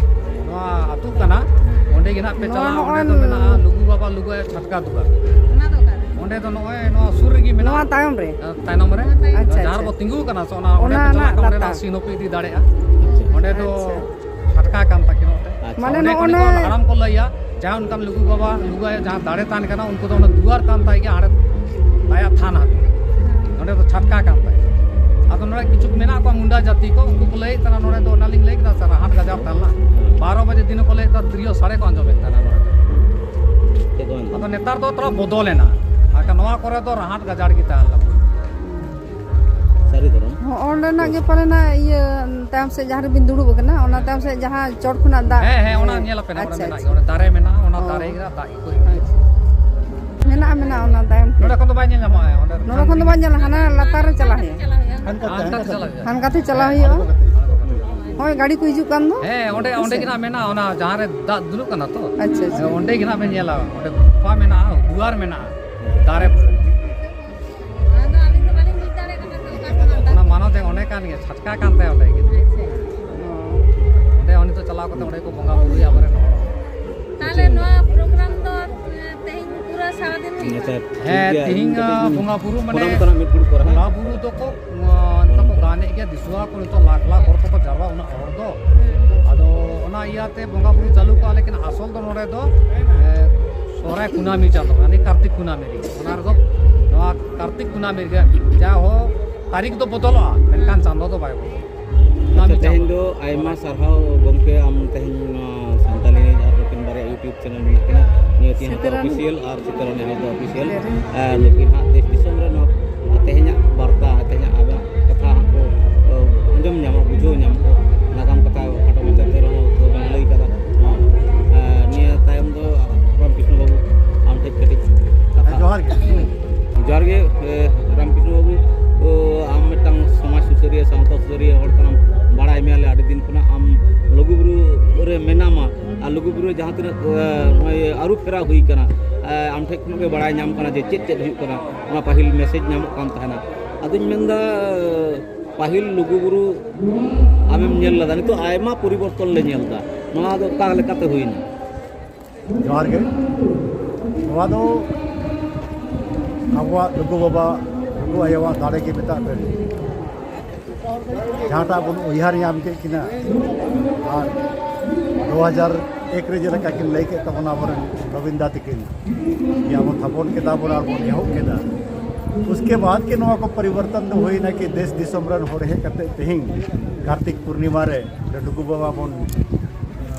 ᱱᱚᱣᱟ ᱟᱹᱛᱩ ᱠᱟᱱᱟ, ᱚᱸᱰᱮ ᱜᱮ ᱱᱟᱜ ᱯᱮ ᱪᱟᱞᱟᱜᱼᱟ, ᱚᱸᱰᱮ ᱫᱚ ᱢᱮᱱᱟᱜᱼᱟ ᱞᱩᱜᱩ ᱵᱟᱵᱟ ᱞᱩᱜᱩ ᱟᱭᱳ ᱪᱷᱟᱴᱠᱟ ᱫᱩᱣᱟᱹᱨ᱾ ᱚᱱᱟ ᱫᱚ ᱚᱠᱟᱨᱮ? ᱚᱸᱰᱮ ᱫᱚ ᱱᱚᱜᱼᱚᱭ ᱱᱚᱣᱟ ᱥᱩᱨ ᱨᱮᱜᱮ ᱢᱮᱱᱟᱜᱼᱟ᱾ ᱱᱚᱣᱟ ᱛᱟᱭᱚᱢ ᱨᱮ? ᱛᱟᱭᱱᱚᱢ ᱨᱮ᱾ ᱟᱪᱪᱷᱟ, ᱡᱟᱦᱟᱸ ᱟᱪᱪᱷᱟ᱾ ᱨᱮᱵᱚ ᱛᱤᱸᱜᱩ ᱠᱟᱱᱟ, ᱥᱮ ᱚᱱᱟ, ᱚᱸᱰᱮ ᱚᱱᱟ ᱯᱮ ᱪᱟᱞᱟᱜ ᱨᱮᱱᱟᱜ ᱠᱷᱟᱱ, ᱚᱸᱰᱮ ᱞᱟᱛᱟᱨ᱾ ᱱᱟᱜ ᱥᱤᱱ ᱦᱚᱸᱯᱮ ᱤᱫᱤ ᱫᱟᱲᱮᱭᱟᱜᱼᱟ᱾ ᱟᱪᱪᱷᱟ᱾ ᱚᱸᱰᱮ ᱫᱚ ᱟᱪᱪᱷᱟ᱾ ᱪᱷᱟᱴᱠᱟ ᱠᱟᱱ ᱛᱟᱹᱠᱤᱱᱟ ᱚᱸᱰᱮ᱾ ᱟᱪᱪᱷᱟ᱾ ᱢᱟᱱᱮ ᱚᱸᱰᱮ ᱱᱚᱜᱼᱚ ᱠᱷᱚᱱ ᱱᱟ ᱜᱮᱠᱚ ᱦᱟᱲᱟᱢ ᱠᱚ ᱞᱟᱹᱭᱟ, ᱡᱟᱦᱟᱸ ᱚᱱᱠᱟᱱ ᱞᱩᱜᱩ ᱵᱟᱵᱟ, ᱞᱩᱜᱩ ᱟᱭᱳ ᱡᱟᱦᱟᱸ ᱫᱟᱲᱮ ᱛᱟᱦᱮᱱ ᱠᱟᱱᱟ, ᱩᱱᱠᱩ ᱫᱚ ᱚᱱᱟ ᱫᱩᱣᱟᱨ ᱠᱟᱱ ᱛᱟᱭ ᱜᱮᱭᱟ, ᱦᱟᱸᱰᱮ ᱫᱟᱭᱟ ᱛᱷᱟᱱ ᱦᱟᱸᱰᱮ᱾ ᱱᱚᱸᱰᱮ ᱫᱚ ᱪᱷᱟᱴᱠᱟ ᱠᱟᱱ ᱛᱟᱭ᱾ ᱟᱫᱚ ᱱᱚᱰᱮ ᱠᱤᱪᱷᱩ ᱢᱮᱱᱟᱜ ᱠᱚᱣᱟ ᱢᱩᱱᱰᱟ ᱡᱟᱹᱛᱤ ᱠᱚ, ᱩᱱᱠᱩ ᱠᱚ ᱞᱟᱹᱭᱮᱫ ᱛᱟᱦᱮᱱᱟ, ᱱᱚᱰᱮ ᱫᱚ ᱚᱱᱟᱞᱤᱧ ᱞᱟᱹᱭ ᱠᱮᱫᱟ ᱥᱮ, ᱨᱟᱦᱟᱴ ᱜᱟᱡᱟᱲ ᱛᱟᱦᱮᱸ ᱞᱮᱱᱟ᱾ ᱵᱟᱨᱚ ᱵᱟᱡᱮ ᱫᱤᱱ ᱠᱚ ᱞᱟᱹᱭᱮᱫ ᱛᱟᱦᱮᱱᱟ, ᱛᱤᱨᱭᱳ ᱥᱟᱰᱮ ᱠᱚ ᱟᱸᱡᱚᱢᱮᱫ ᱛᱟᱦᱮᱱᱟ ᱱᱚᱰᱮ ᱫᱚ᱾ ᱪᱮᱫ ᱠᱚ ᱢᱮᱱᱫᱟ? ᱟᱫᱚ ᱱᱮᱛᱟᱨ ᱫᱚ ᱛᱷᱚᱲᱟ ᱵᱚᱫᱚᱞᱮᱱᱟ, ᱵᱟᱠᱷᱟᱱ ᱱᱚᱣᱟ ᱠᱚᱨᱮ ᱫᱚ ᱨᱟᱦᱟᱴ ᱜᱟᱡᱟᱲ ᱜᱮ ᱛᱟᱦᱮᱸ ᱞᱮᱱᱟ᱾ ᱥᱟᱹᱨᱤ ᱫᱷᱚᱨᱚᱢ᱾ ᱦᱚᱸ, ᱚᱸᱰᱮᱱᱟᱜ ᱜᱮ ᱯᱟᱞᱮᱱᱟᱜ ᱤᱭᱟᱹ ᱛᱟᱭᱚᱢ ᱥᱮᱫ ᱡᱟᱦᱟᱸ ᱨᱮᱵᱤᱱ ᱫᱩᱲᱩᱵ ᱟᱠᱟᱱᱟ, ᱚᱱᱟ ᱛᱟᱭᱚᱢ ᱥᱮᱫ ᱡᱟᱦᱟᱸ ᱪᱚᱴ ᱠᱷᱚᱱᱟᱜ ᱫᱟᱜ᱾ ᱦᱮᱸ, ᱦᱮᱸ, ᱚᱱᱟ ᱦᱮᱸ᱾ ᱧᱮᱞ ᱟᱯᱮ ᱱᱟᱜ, ᱚᱸᱰᱮ ᱟᱪᱪᱷᱟ, ᱢᱮᱱᱟᱜ ᱟᱪᱪᱷᱟ᱾ ᱜᱮᱭᱟ, ᱚᱸᱰᱮ ᱫᱟᱨᱮ ᱢᱮᱱᱟᱜᱼᱟ, ᱚᱱᱟ ᱚ᱾ ᱫᱟᱨᱮ ᱨᱮᱱᱟᱜ ᱫᱟᱜ ᱜᱮᱠᱚ ᱮᱢᱟ᱾ ᱟᱪᱪᱷᱟ᱾ ᱢᱮᱱᱟᱜᱼᱟ, ᱢᱮᱱᱟᱜᱼᱟ, ᱚᱱᱟ ᱛᱟᱭᱚᱢ ᱛᱮ᱾ ᱱᱚᱰᱮ ᱠᱷᱚᱱ ᱫᱚ ᱵᱟᱭ ᱧᱮᱞ ᱧᱟᱢᱚᱜᱼᱟ, ᱚᱸᱰᱮ ᱱᱚᱰᱮ ᱠᱷᱚᱱ ᱫᱚ ᱵᱟᱭ ᱧᱮᱞ, ᱦᱟᱱᱟ ᱞᱟᱛᱟᱨ ᱨᱮ ᱪᱟᱞᱟᱜ ᱦᱩᱭᱩᱜᱼᱟ᱾ ᱦᱟᱱᱠᱟᱛᱮ, ᱦᱟᱱᱠᱟᱛᱮ ᱦᱟᱱᱠᱟᱛᱮ ᱪᱟᱞᱟᱜ ᱦᱩᱭᱩᱜᱼᱟ᱾ ᱦᱮᱸ, ᱦᱟᱱᱠᱟᱛᱮ ᱪᱟᱞᱟᱜ ᱦᱩᱭᱩᱜᱼᱟ᱾ ᱦᱳᱭ, ᱜᱟᱹᱰᱤ ᱠᱚ ᱦᱤᱡᱩᱜ ᱠᱟᱱ ᱫᱚ᱾ ᱦᱮᱸ, ᱚᱸᱰᱮ, ᱚᱸᱰᱮ ᱦᱮᱸᱥᱮ? ᱜᱮ ᱱᱟᱜ ᱢᱮᱱᱟᱜᱼᱟ, ᱚᱱᱟ ᱡᱟᱦᱟᱸ ᱨᱮ ᱫᱟᱜ ᱫᱩᱞᱩᱜ ᱠᱟᱱᱟ ᱛᱚ᱾ ᱟᱪᱪᱷᱟ, ᱟᱪᱪᱷᱟ᱾ ᱚᱸᱰᱮ ᱜᱮ ᱱᱟᱜ ᱵᱮᱱ ᱧᱮᱞᱟ, ᱚᱸᱰᱮ ᱜᱩᱯᱷᱟ ᱢᱮᱱᱟᱜᱼᱟ, ᱫᱩᱣᱟᱨ ᱢᱮᱱᱟᱜᱼᱟ, ᱫᱟᱨᱮ᱾ ᱟᱫᱚ ᱟᱹᱞᱤᱧ ᱫᱚ ᱵᱟᱹᱞᱤᱧ ᱵᱩᱡᱽ ᱫᱟᱲᱮᱭᱟᱜ ᱠᱟᱱᱟ ᱛᱚ, ᱚᱠᱟ ᱠᱷᱚᱱᱟᱜ ᱫᱟᱜ ᱚᱱᱟ ᱢᱟᱱᱚᱛ ᱮ ᱚᱸᱰᱮ ᱠᱟᱱ ᱜᱮᱭᱟ, ᱪᱷᱟᱴᱠᱟ ᱠᱟᱱ ᱛᱟᱭᱟ ᱚᱸᱰᱮ ᱜᱮ᱾ ᱟᱪᱪᱷᱟ᱾ ᱚᱸᱰᱮ ᱩᱱᱤ ᱫᱚ ᱪᱟᱞᱟᱣ ᱠᱟᱛᱮ ᱚᱸᱰᱮ ᱠᱚ ᱵᱚᱸᱜᱟ ᱵᱩᱨᱩᱭᱟ ᱟᱵᱚᱨᱮᱱ ᱦᱚᱲ᱾ ᱛᱟᱦᱞᱮ ᱱᱚᱣᱟ program ᱫᱚ, ᱮ, ᱛᱮᱦᱮᱧ ᱯᱩᱨᱟᱹ ᱥᱟᱨᱟᱫᱤᱱ ᱦᱩᱭᱩᱜᱼᱟ? ᱟᱪᱪᱷᱟ, ᱴᱷᱤᱠ ᱦᱮᱸ, ᱜᱮᱭᱟ᱾ ᱛᱤᱦᱤᱧ, ᱤᱧ ᱠᱟᱹᱴᱤᱡ ᱟ, ᱵᱚᱸᱜᱟ ᱵᱩᱨᱩ ᱢᱟᱱᱮ ᱯᱷᱳᱱᱟᱢ ᱠᱟᱱᱟ ᱢᱤᱫ ᱜᱷᱟᱹᱲᱤᱡ ᱯᱚᱨᱮ, ᱦᱮᱸ? ᱵᱚᱸᱜᱟ ᱵᱩᱨᱩ ᱫᱚᱠᱚ, ᱟ, ᱱᱮᱛᱟᱨ ᱠᱚ ᱜᱟᱱᱮᱫ ᱜᱮᱭᱟ, ᱫᱤᱥᱩᱣᱟ ᱠᱚ ᱱᱤᱛᱚᱜ ᱞᱟᱠᱷ ᱞᱟᱠᱷ ᱦᱚᱲ ᱠᱚᱠᱚ ᱡᱟᱨᱣᱟ, ᱩᱱᱟᱹᱜ ᱦᱚᱲ ᱫᱚ᱾ ᱦᱮᱸ᱾ ᱟᱫᱚ ᱚᱱᱟ ᱤᱭᱟᱹᱛᱮ ᱵᱚᱸᱜᱟ ᱵᱩᱨᱩ ᱪᱟᱹᱞᱩ ᱠᱚᱜᱼᱟ, ᱞᱮᱠᱤᱱ ᱟᱥᱚᱞ ᱫᱚ ᱱᱚᱰᱮ ᱫᱚ, ᱮ, ᱥᱚᱦᱨᱟᱭ ᱠᱩᱱᱟᱹᱢᱤ ᱪᱟᱸᱫᱚ, ᱢᱟᱱᱮ ᱠᱟᱨᱛᱤᱠ ᱠᱩᱱᱟᱹᱢᱤ ᱨᱮᱜᱮ᱾ ᱚᱱᱟ ᱨᱮᱫᱚ ᱱᱚᱣᱟ ᱠᱟᱨᱛᱤᱠ ᱠᱩᱱᱟᱹᱢᱤ ᱨᱮᱜᱮ, ᱡᱟ ᱦᱳ ᱛᱟᱹᱨᱤᱠᱷ ᱫᱚ ᱵᱚᱫᱚᱞᱚᱜᱼᱟ, ᱢᱮᱱᱠᱷᱟᱱ ᱪᱟᱸᱫᱚ ᱫᱚ ᱵᱟᱭ ᱵᱚᱫᱚᱞᱚᱜᱼᱟ᱾ ᱟᱪᱪᱷᱟ, ᱠᱩᱱᱟᱹᱢᱤ ᱛᱮᱦᱮᱧ ᱪᱟᱸᱫᱚ᱾ ᱫᱚ ᱟᱭᱢᱟ ᱥᱟᱨᱦᱟᱣ ᱜᱚᱢᱠᱮ, ᱟᱢ ᱛᱮᱦᱮᱧ ᱱᱚᱣᱟ ᱥᱟᱱᱛᱟᱞᱤ ᱟᱨ ᱱᱩᱠᱤᱱ ᱵᱟᱨᱭᱟ YouTube channel ᱢᱮᱱᱟᱜ ᱠᱤᱱᱟ, ᱱᱤᱭᱟᱹ ᱛᱤᱦᱤᱧ ᱥᱤᱛᱟᱹᱨᱟᱹᱱᱤ᱾ Official ᱟᱨ ᱥᱤᱛᱟᱹᱨᱟᱹᱱᱤ ᱦᱟᱸᱥᱫᱟ Official᱾ ᱥᱤᱛᱟᱹᱨᱟᱹᱱᱤ᱾ ᱟᱨ ᱱᱩᱠᱤᱱ ᱦᱟᱸᱜ ᱫᱮᱥ ᱫᱤᱥᱚᱢ ᱨᱮ ᱱᱚᱣᱟ ᱛᱮᱦᱮᱧᱟᱜ ᱵᱟᱨᱛᱟ, ᱛᱮᱦᱮᱧᱟᱜ ᱟᱵᱮᱱᱟᱜ ᱠᱟᱛᱷᱟ ᱦᱟᱸᱜ ᱠᱚ, ᱚ, ᱟᱸᱡᱚᱢ ᱧᱟᱢᱟ, ᱵᱩᱡᱷᱟᱹᱣ ᱧᱟᱢᱟ ᱠᱚ᱾ ᱱᱟᱜᱟᱢ ᱠᱟᱛᱷᱟ ᱠᱷᱟᱴᱚ ᱢᱟᱪᱷᱟ ᱛᱮ ᱨᱮᱦᱚᱸ ᱛᱚ ᱵᱮᱱ ᱞᱟᱹᱭ ᱠᱟᱫᱟ᱾ ᱱᱚᱣᱟ, ᱮ, ᱱᱤᱭᱟᱹ ᱛᱟᱭᱚᱢ ᱫᱚ ᱨᱟᱢᱠᱨᱤᱥᱱᱚ ᱵᱟᱹᱵᱩ, ᱟᱢ ᱴᱷᱮᱱ ᱠᱟᱹᱴᱤᱡ ᱠᱟᱛᱷᱟ᱾ ᱦᱮᱸ, ᱡᱚᱦᱟᱨ ᱜᱮ᱾ ᱡᱚᱦᱟᱨ ᱜᱮ, ᱮ, ᱨᱟᱢᱠᱨᱤᱥᱱᱚ ᱵᱟᱹᱵᱩ, ᱚ, ᱟᱢ ᱢᱤᱫᱴᱟᱝ ᱥᱚᱢᱟᱡᱽ ᱥᱩᱥᱟᱹᱨᱤᱭᱟᱹ, ᱥᱟᱶᱛᱟ ᱥᱩᱥᱟᱹᱨᱤᱭᱟᱹ ᱦᱚᱲ ᱠᱟᱱᱟᱢ, ᱵᱟᱲᱟᱭ ᱢᱮᱭᱟᱞᱮ ᱟᱹᱰᱤ ᱫᱤᱱ ᱠᱷᱚᱱᱟᱜ ᱟᱢ ᱞᱩᱜᱩᱵᱩᱨᱩ ᱨᱮ ᱢᱮᱱᱟᱢᱟ᱾ ᱟᱨ ᱞᱩᱜᱩᱵᱩᱨᱩ ᱨᱮ ᱡᱟᱦᱟᱸ ᱛᱤᱱᱟᱹᱜ, ᱮ, ᱱᱚᱜᱼᱚᱭ ᱟᱹᱨᱩ ᱯᱷᱮᱨᱟᱣ ᱦᱩᱭ ᱠᱟᱱᱟ, ᱮ, ᱟᱢ ᱴᱷᱮᱱ ᱠᱷᱚᱱᱟᱜ ᱜᱮ ᱵᱟᱲᱟᱭ ᱧᱟᱢ ᱠᱟᱱᱟ ᱡᱮ ᱪᱮᱫ ᱪᱮᱫ ᱦᱩᱭᱩᱜ ᱠᱟᱱᱟ, ᱚᱱᱟ ᱯᱟᱹᱦᱤᱞ message ᱧᱟᱢᱚᱜ ᱠᱟᱱ ᱛᱟᱦᱮᱱᱟ᱾ ᱟᱫᱚᱧ ᱢᱮᱱᱫᱟ, ᱯᱟᱹᱦᱤᱞ ᱞᱩᱜᱩᱵᱩᱨᱩ ᱟᱢᱮᱢ ᱧᱮᱞ ᱞᱮᱫᱟ, ᱱᱤᱛᱚᱜ ᱟᱭᱢᱟ ᱯᱚᱨᱤᱵᱚᱨᱛᱚᱱ ᱞᱮ ᱧᱮᱞ ᱮᱫᱟ, ᱱᱚᱣᱟ ᱫᱚ ᱚᱠᱟ ᱞᱮᱠᱟᱛᱮ ᱦᱩᱭᱱᱟ? ᱡᱚᱦᱟᱨ ᱜᱮ᱾ ᱱᱚᱣᱟ ᱫᱚ ᱟᱵᱚᱣᱟᱜ ᱞᱩᱜᱩ ᱵᱟᱵᱟ, ᱞᱩᱜᱩ ᱟᱭᱳᱣᱟᱜ ᱫᱟᱲᱮ ᱜᱮ ᱢᱮᱛᱟᱜ ᱵᱮᱱ, ᱡᱟᱦᱟᱸᱴᱟᱜ ᱵᱚᱱ ᱩᱭᱦᱟᱹᱨ ᱧᱟᱢ ᱠᱮᱫ ᱠᱤᱱᱟ᱾ ᱟᱨ ᱫᱩ ᱦᱟᱡᱟᱨ ᱮᱠ ᱨᱮ ᱡᱮᱞᱮᱠᱟ ᱠᱤᱱ ᱞᱟᱹᱭ ᱠᱮᱫ ᱛᱟᱵᱚᱱᱟ ᱟᱵᱚᱨᱮᱱ ᱨᱚᱵᱤᱱᱫᱟ ᱛᱟᱹᱠᱤᱱ, ᱡᱮ ᱟᱵᱚ ᱛᱷᱟᱯᱚᱱ ᱠᱮᱫᱟ ᱵᱚᱱ ᱟᱨ ᱵᱚᱱ ᱮᱦᱚᱵ ᱠᱮᱫᱟ᱾ ᱩᱥᱠᱮ ᱵᱟᱫ ᱜᱮ ᱱᱚᱣᱟ ᱠᱚ ᱯᱚᱨᱤᱵᱚᱨᱛᱚᱱ ᱫᱚ ᱦᱩᱭᱱᱟ ᱠᱤ ᱫᱮᱥ ᱫᱤᱥᱚᱢ ᱨᱮᱱ ᱦᱚᱲ ᱦᱮᱡ ᱠᱟᱛᱮ ᱛᱮᱦᱮᱧ ᱠᱟᱨᱛᱤᱠ ᱯᱩᱨᱱᱤᱢᱟ ᱨᱮ ᱞᱩᱜᱩ ᱵᱟᱵᱟ ᱵᱚᱱ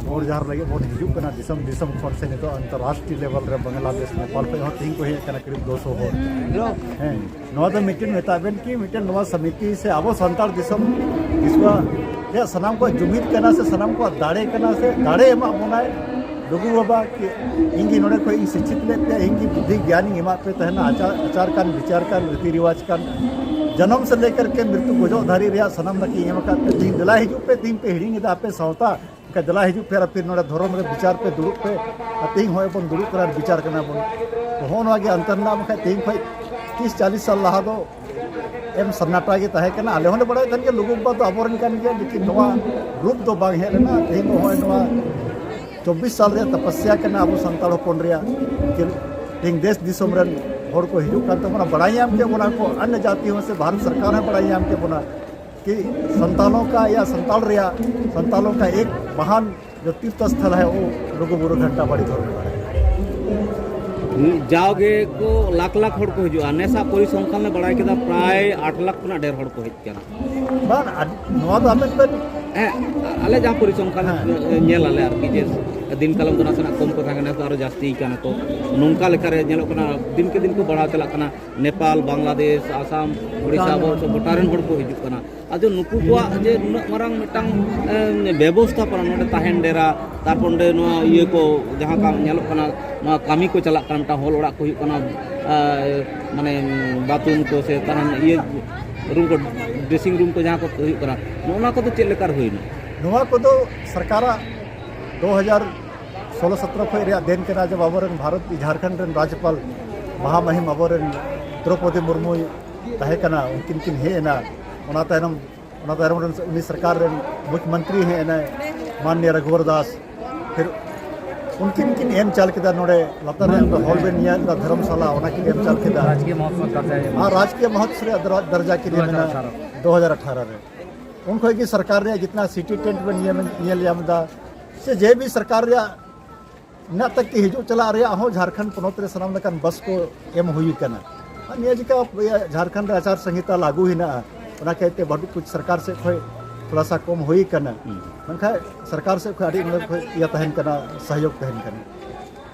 ᱵᱷᱳᱨ ᱡᱟᱦᱟᱨ ᱞᱟᱹᱜᱤᱫ ᱵᱚᱱ ᱦᱤᱡᱩᱜ ᱠᱟᱱᱟ, ᱫᱤᱥᱚᱢ ᱫᱤᱥᱚᱢ ᱠᱷᱚᱱ ᱥᱮ ᱱᱤᱛᱚᱜ ᱟᱱᱛᱚᱨᱨᱟᱥᱴᱨᱤᱭᱚ ᱞᱮᱵᱮᱞ ᱨᱮ ᱵᱟᱝᱞᱟᱫᱮᱥ, ᱱᱮᱯᱟᱞ ᱠᱷᱚᱱ ᱦᱚᱸ ᱛᱮᱦᱮᱧ ᱠᱚ ᱦᱮᱡ ᱟᱠᱟᱱᱟ ᱠᱟᱹᱨᱤᱵ ᱫᱩ ᱥᱚ ᱦᱚᱲ᱾ ᱦᱮᱸ, ᱱᱚᱣᱟ ᱫᱚ ᱢᱤᱫᱴᱮᱱ ᱢᱮᱛᱟᱜ ᱵᱮᱱ ᱠᱤ ᱢᱤᱫᱴᱮᱱ ᱱᱚᱣᱟ ᱥᱚᱢᱤᱛᱤ ᱥᱮ ᱟᱵᱚ ᱥᱟᱱᱛᱟᱲ ᱫᱤᱥᱚᱢ ᱫᱤᱥᱩᱣᱟ ᱨᱮᱭᱟᱜ ᱥᱟᱱᱟᱢ ᱠᱚᱣᱟᱜ ᱡᱩᱢᱤᱫ ᱠᱟᱱᱟ ᱥᱮ ᱥᱟᱱᱟᱢ ᱠᱚᱣᱟᱜ ᱫᱟᱲᱮ ᱠᱟᱱᱟ ᱥᱮ ᱫᱟᱲᱮ ᱮᱢᱟᱜ ᱵᱚᱱᱟᱭ ᱞᱩᱜᱩ ᱵᱟᱵᱟ ᱠᱤ ᱤᱧ ᱜᱮ ᱱᱚᱰᱮ ᱠᱷᱚᱱ ᱤᱧ ᱥᱤᱪᱪᱷᱤᱛ ᱞᱮᱫ ᱯᱮᱭᱟ, ᱤᱧ ᱜᱮ ᱵᱩᱫᱽᱫᱷᱤ ᱜᱮᱭᱟᱱᱤᱧ ᱮᱢᱟᱜ ᱯᱮ ᱛᱟᱦᱮᱱᱟ, ᱟᱪᱟᱨ, ᱟᱪᱟᱨ ᱠᱟᱱ, ᱵᱤᱪᱟᱨ ᱠᱟᱱ, ᱨᱤᱛᱤ ᱨᱤᱣᱟᱡᱽ ᱠᱟᱱ, ᱡᱟᱱᱟᱢ ᱥᱮ ᱞᱮᱠᱟᱨ ᱠᱮ ᱢᱨᱤᱛᱩ ᱜᱚᱡᱚᱜ ᱫᱷᱟᱹᱨᱤᱡ ᱨᱮᱭᱟᱜ ᱥᱟᱱᱟᱢ ᱫᱟᱠᱤᱧ ᱮᱢ ᱟᱠᱟᱫ ᱯᱮ᱾ ᱛᱮᱦᱮᱧ ᱫᱮᱞᱟ ᱦᱤᱡᱩᱜ ᱯᱮ, ᱛᱮᱦᱮᱧ ᱯᱮ ᱦᱤᱲᱤᱧ ᱮᱫᱟ ᱟᱯᱮ ᱥᱟᱶᱛᱟ᱾ ᱮᱱᱠᱷᱟᱱ ᱫᱮᱞᱟ ᱦᱤᱡᱩᱜ ᱯᱮ ᱟᱨ ᱯᱷᱤᱨ ᱱᱚᱰᱮ ᱫᱷᱚᱨᱚᱢ ᱨᱮ ᱵᱤᱪᱟᱨ ᱯᱮ ᱫᱩᱲᱩᱵ ᱯᱮ᱾ ᱟᱨ ᱛᱮᱦᱮᱧ ᱦᱚᱸᱜᱼᱚᱭ ᱵᱚᱱ ᱫᱩᱲᱩᱵ ᱠᱟᱱᱟ ᱟᱨ ᱵᱤᱪᱟᱨ ᱠᱟᱱᱟ ᱵᱚᱱ᱾ ᱛᱚ ᱦᱚᱸᱜᱼᱚ ᱱᱚᱣᱟ ᱜᱮ ᱚᱱᱛᱚᱨ ᱨᱮᱱᱟᱜ, ᱵᱟᱠᱷᱟᱡ ᱛᱮᱦᱮᱧ ᱠᱷᱚᱱ ᱛᱤᱥ ᱪᱟᱞᱤᱥ ᱥᱟᱞ ᱞᱟᱦᱟ ᱫᱚ ᱮᱢ ᱥᱟᱱᱱᱟᱴᱟ ᱜᱮ ᱛᱟᱦᱮᱸ ᱠᱟᱱᱟ᱾ ᱟᱞᱮ ᱦᱚᱸᱞᱮ ᱵᱟᱲᱟᱭ ᱠᱟᱱ ᱜᱮᱭᱟ ᱞᱩᱜᱩ ᱵᱟᱵᱟ ᱫᱚ ᱟᱵᱚᱨᱮᱱ ᱠᱟᱱ ᱜᱮᱭᱟ, ᱞᱮᱠᱤᱱ ᱱᱚᱣᱟ ᱨᱩᱯ ᱫᱚ ᱵᱟᱝ ᱦᱮᱡ ᱞᱮᱱᱟ᱾ ᱛᱮᱦᱮᱧ ᱫᱚ ᱦᱚᱸᱜᱼᱚᱭ ᱱᱚᱣᱟ ᱪᱚᱵᱵᱤᱥ ᱥᱟᱞ ᱨᱮᱭᱟᱜ ᱛᱟᱯᱟᱥᱭᱟ ᱠᱟᱱᱟ ᱟᱵᱚ ᱥᱟᱱᱛᱟᱲ ᱦᱚᱯᱚᱱ ᱨᱮᱭᱟᱜ, ᱡᱮ ᱛᱮᱦᱮᱧ ᱫᱮᱥ ᱫᱤᱥᱚᱢ ᱨᱮᱱ ᱦᱚᱲ ᱠᱚ ᱦᱤᱡᱩᱜ ᱠᱟᱱ ᱛᱟᱵᱚᱱᱟ, ᱵᱟᱲᱟᱭ ᱧᱟᱢ ᱠᱮᱫ ᱵᱚᱱᱟ ᱠᱚ, ᱟᱱᱭᱚ ᱡᱟᱛᱤ ᱦᱚᱸ ᱥᱮ ᱵᱷᱟᱨᱚᱛ ᱥᱚᱨᱠᱟᱨ ᱦᱚᱸ ᱵᱟᱲᱟᱭ ᱧᱟᱢ ᱠᱮᱫ ᱵᱚᱱᱟ ᱠᱤ ᱥᱟᱱᱛᱟᱞᱚ ᱠᱟ ᱭᱟ ᱥᱟᱱᱛᱟᱞ ᱨᱮᱭᱟᱜ, ᱥᱟᱱᱛᱟᱞᱚ ᱠᱟ ᱮᱠ ᱢᱟᱦᱟᱱ ᱡᱚ ᱛᱤᱨᱛᱷ ᱥᱛᱷᱚᱞ ᱦᱟᱭ ᱣᱚ ᱞᱩᱜᱩ ᱵᱩᱨᱩ ᱜᱷᱟᱱᱴᱟ ᱵᱟᱲᱤ ᱫᱷᱚᱨᱚᱢ ᱜᱟᱲ᱾ ᱡᱟᱣᱜᱮ ᱠᱚ ᱞᱟᱠᱷ ᱞᱟᱠᱷ ᱦᱚᱲ ᱠᱚ ᱦᱤᱡᱩᱜᱼᱟ᱾ ᱱᱮᱥᱟᱜ ᱯᱚᱨᱤᱥᱚᱝᱠᱷᱟᱱ ᱞᱮ ᱵᱟᱲᱟᱭ ᱠᱮᱫᱟ, ᱯᱨᱟᱭ ᱟᱴ ᱞᱟᱠᱷ ᱠᱷᱚᱱᱟᱜ ᱰᱷᱮᱨ ᱦᱚᱲ ᱠᱚ ᱦᱮᱡ ᱠᱟᱱᱟ᱾ ᱵᱟᱝ, ᱟᱹᱰᱤ, ᱱᱚᱣᱟ ᱫᱚ ᱟᱵᱮᱱ ᱵᱮᱱ ᱦᱮᱸ, ᱟᱞᱮ ᱡᱟᱦᱟᱸ ᱯᱚᱨᱤᱥᱚᱝᱠᱷᱟᱱ ᱦᱮᱸ᱾ ᱧᱮᱞ ᱟᱞᱮ ᱟᱨᱠᱤ, ᱡᱮ ᱫᱤᱱ ᱠᱟᱞᱚᱢ ᱫᱚ ᱱᱟᱥᱮᱱᱟᱜ ᱠᱚᱢ ᱠᱚ ᱛᱟᱦᱮᱸ ᱠᱟᱱᱟ, ᱱᱮᱥ ᱫᱚ ᱟᱨᱚ ᱡᱟᱹᱥᱛᱤ ᱠᱟᱱᱟ ᱠᱚ᱾ ᱱᱚᱝᱠᱟ ᱞᱮᱠᱟᱨᱮ ᱧᱮᱞᱚᱜ ᱠᱟᱱᱟ, ᱫᱤᱱ ᱠᱮ ᱫᱤᱱ ᱠᱚ ᱵᱟᱲᱦᱟᱣ ᱪᱟᱞᱟᱜ ᱠᱟᱱᱟ᱾ ᱱᱮᱯᱟᱞ, ᱵᱟᱝᱞᱟᱫᱮᱥ, ᱟᱥᱟᱢ, ᱩᱲᱤᱥᱥᱟ, ᱜᱚᱴᱟ ᱟᱵᱚ ᱜᱚᱴᱟ ᱨᱮᱱ ᱦᱚᱲ ᱠᱚ ᱦᱤᱡᱩᱜ ᱠᱟᱱᱟ᱾ ᱟᱫᱚ ᱱᱩᱠᱩ ᱠᱚᱣᱟᱜ ᱡᱮ ᱱᱩᱱᱟᱹᱜ ᱢᱟᱨᱟᱝ ᱢᱤᱫᱴᱟᱝ, ᱮ, ᱵᱮᱵᱚᱥᱛᱷᱟᱯᱚᱱᱟ, ᱱᱚᱰᱮ ᱛᱟᱦᱮᱱ ᱰᱮᱨᱟ, ᱛᱟᱨᱯᱚᱨ ᱱᱚᱰᱮ ᱱᱚᱣᱟ ᱤᱭᱟᱹ ᱠᱚ ᱡᱟᱦᱟᱸ ᱠᱟ-, ᱧᱮᱞᱚᱜ ᱠᱟᱱᱟ, ᱱᱚᱣᱟ ᱠᱟᱹᱢᱤ ᱠᱚ ᱪᱟᱞᱟᱜ ᱠᱟᱱᱟ, ᱢᱤᱫᱴᱟᱝ ᱦᱚᱞ ᱚᱲᱟᱜ ᱠᱚ ᱦᱩᱭᱩᱜ ᱠᱟᱱᱟ, ᱮ, ᱢᱟᱱᱮ ᱵᱟᱛᱷᱨᱩᱢ ᱠᱚ ᱥᱮ ᱛᱟᱦᱮᱱ ᱤᱭᱟᱹ ᱨᱩᱢ ᱠᱚ, ᱰᱨᱮᱥᱤᱝ ᱨᱩᱢ ᱠᱚ ᱡᱟᱦᱟᱸ ᱠᱚ ᱦᱩᱭᱩᱜ ᱠᱟᱱᱟ, ᱱᱚᱜᱼᱚ ᱱᱚᱣᱟ ᱠᱚᱫᱚ ᱪᱮᱫ ᱞᱮᱠᱟ ᱨᱮ ᱦᱩᱭᱱᱟ? ᱱᱚᱣᱟ ᱠᱚᱫᱚ ᱥᱚᱨᱠᱟᱨᱟᱜ ᱫᱩ ᱦᱟᱡᱟᱨ ᱥᱳᱞᱳ ᱥᱚᱛᱨᱚ ᱠᱷᱚᱱ ᱨᱮᱭᱟᱜ ᱫᱮᱱ ᱠᱟᱱᱟ, ᱡᱮ ᱟᱵᱚᱨᱮᱱ ᱵᱷᱟᱨᱚᱛ, ᱡᱷᱟᱲᱠᱷᱚᱸᱰ ᱨᱮᱱ ᱨᱟᱡᱽᱡᱚᱯᱟᱞ ᱢᱟᱦᱟᱢᱟᱦᱤᱢ ᱟᱵᱚᱨᱮᱱ ᱫᱨᱚᱯᱚᱫᱤ ᱢᱩᱨᱢᱩᱭ ᱛᱟᱦᱮᱸ ᱠᱟᱱᱟ, ᱩᱱᱠᱤᱱ ᱠᱤᱱ ᱦᱮᱡ ᱮᱱᱟ᱾ ᱚᱱᱟ ᱛᱟᱭᱱᱚᱢ, ᱚᱱᱟ ᱛᱟᱭᱱᱚᱢ ᱨᱮᱱ ᱩᱱᱤ ᱥᱚᱨᱠᱟᱨ ᱨᱮᱱ ᱢᱩᱠᱷᱭᱚᱢᱚᱱᱛᱨᱤ ᱦᱮᱡ ᱮᱱᱟᱭ, ᱢᱟᱱᱱᱤᱭᱟ ᱨᱚᱜᱷᱩᱵᱚᱨ ᱫᱟᱥ᱾ ᱯᱷᱤᱨ ᱩᱱᱠᱤᱱ ᱠᱤᱱ ᱮᱢ ᱪᱟᱞ ᱠᱮᱫᱟ ᱱᱚᱰᱮ ᱞᱟᱛᱟᱨ ᱨᱮ ᱦᱚᱞ ᱵᱮᱱ ᱧᱮᱞ ᱮᱫᱟ ᱫᱷᱚᱨᱚᱢᱥᱟᱞᱟ, ᱚᱱᱟ ᱠᱤᱱ ᱮᱢ ᱪᱟᱞ ᱠᱮᱫᱟ᱾ ᱨᱟᱡᱽᱠᱤᱭᱟᱹ ᱢᱚᱦᱚᱛ ᱥᱚᱨᱠᱟᱨ ᱡᱟᱦᱟᱸᱭ ᱮᱢ ᱟᱨ ᱨᱟᱡᱽᱠᱤᱭᱟᱹ ᱢᱚᱦᱚᱛ ᱥᱨᱮ ᱫᱚ ᱦᱟᱡᱟᱨ ᱟᱴᱷᱟᱨᱚ ᱨᱮ᱾ ᱩᱱ ᱠᱷᱚᱱ ᱜᱮ ᱥᱚᱨᱠᱟᱨ ᱨᱮᱭᱟᱜ ᱡᱤᱛᱱᱟ ᱥᱤᱴᱤ ᱴᱮᱱᱴ ᱵᱮᱱ ᱧᱮᱞ, ᱧᱮᱞ ᱧᱟᱢ ᱮᱫᱟ, ᱥᱮ ᱡᱮ ᱵᱤ ᱥᱚᱨᱠᱟᱨ ᱨᱮᱭᱟᱜ ᱢᱮᱱᱟᱜ ᱛᱟᱠᱤ ᱦᱤᱡᱩᱜ ᱪᱟᱞᱟᱜ ᱨᱮᱭᱟᱜ ᱦᱚᱸ ᱡᱷᱟᱲᱠᱷᱚᱸᱰ ᱯᱚᱱᱚᱛ ᱨᱮ ᱥᱟᱱᱟᱢ ᱞᱮᱠᱟᱱ ᱵᱟᱥ ᱠᱚ ᱮᱢ ᱦᱩᱭ ᱠᱟᱱᱟ᱾ ᱟᱨ ᱱᱤᱭᱟᱹ ᱡᱮᱠᱟ ᱤᱭᱟᱹ ᱡᱷᱟᱲᱠᱷᱚᱸᱰ ᱨᱮ ᱟᱪᱟᱨ ᱥᱚᱝᱦᱤᱛᱟ ᱞᱟᱹᱜᱩ ᱦᱮᱱᱟᱜᱼᱟ, ᱚᱱᱟ ᱠᱟᱭᱛᱮ ᱵᱟᱹᱴᱩ ᱠᱩᱪ ᱥᱚᱨᱠᱟᱨ ᱥᱮᱫ ᱠᱷᱚᱱ ᱛᱷᱚᱲᱟ ᱥᱟ ᱠᱚᱢ ᱦᱩᱭ ᱠᱟᱱᱟ᱾ ᱦᱩᱸ᱾ ᱢᱮᱱᱠᱷᱟᱱ ᱥᱚᱨᱠᱟᱨ ᱥᱮᱫ ᱠᱷᱚᱱ ᱟᱹᱰᱤ ᱚᱸᱰᱮ ᱠᱷᱚᱱ ᱤᱭᱟᱹ ᱛᱟᱦᱮᱱ ᱠᱟᱱᱟ, ᱥᱚᱦᱭᱳᱜᱽ ᱛᱟᱦᱮᱱ ᱠᱟᱱᱟ᱾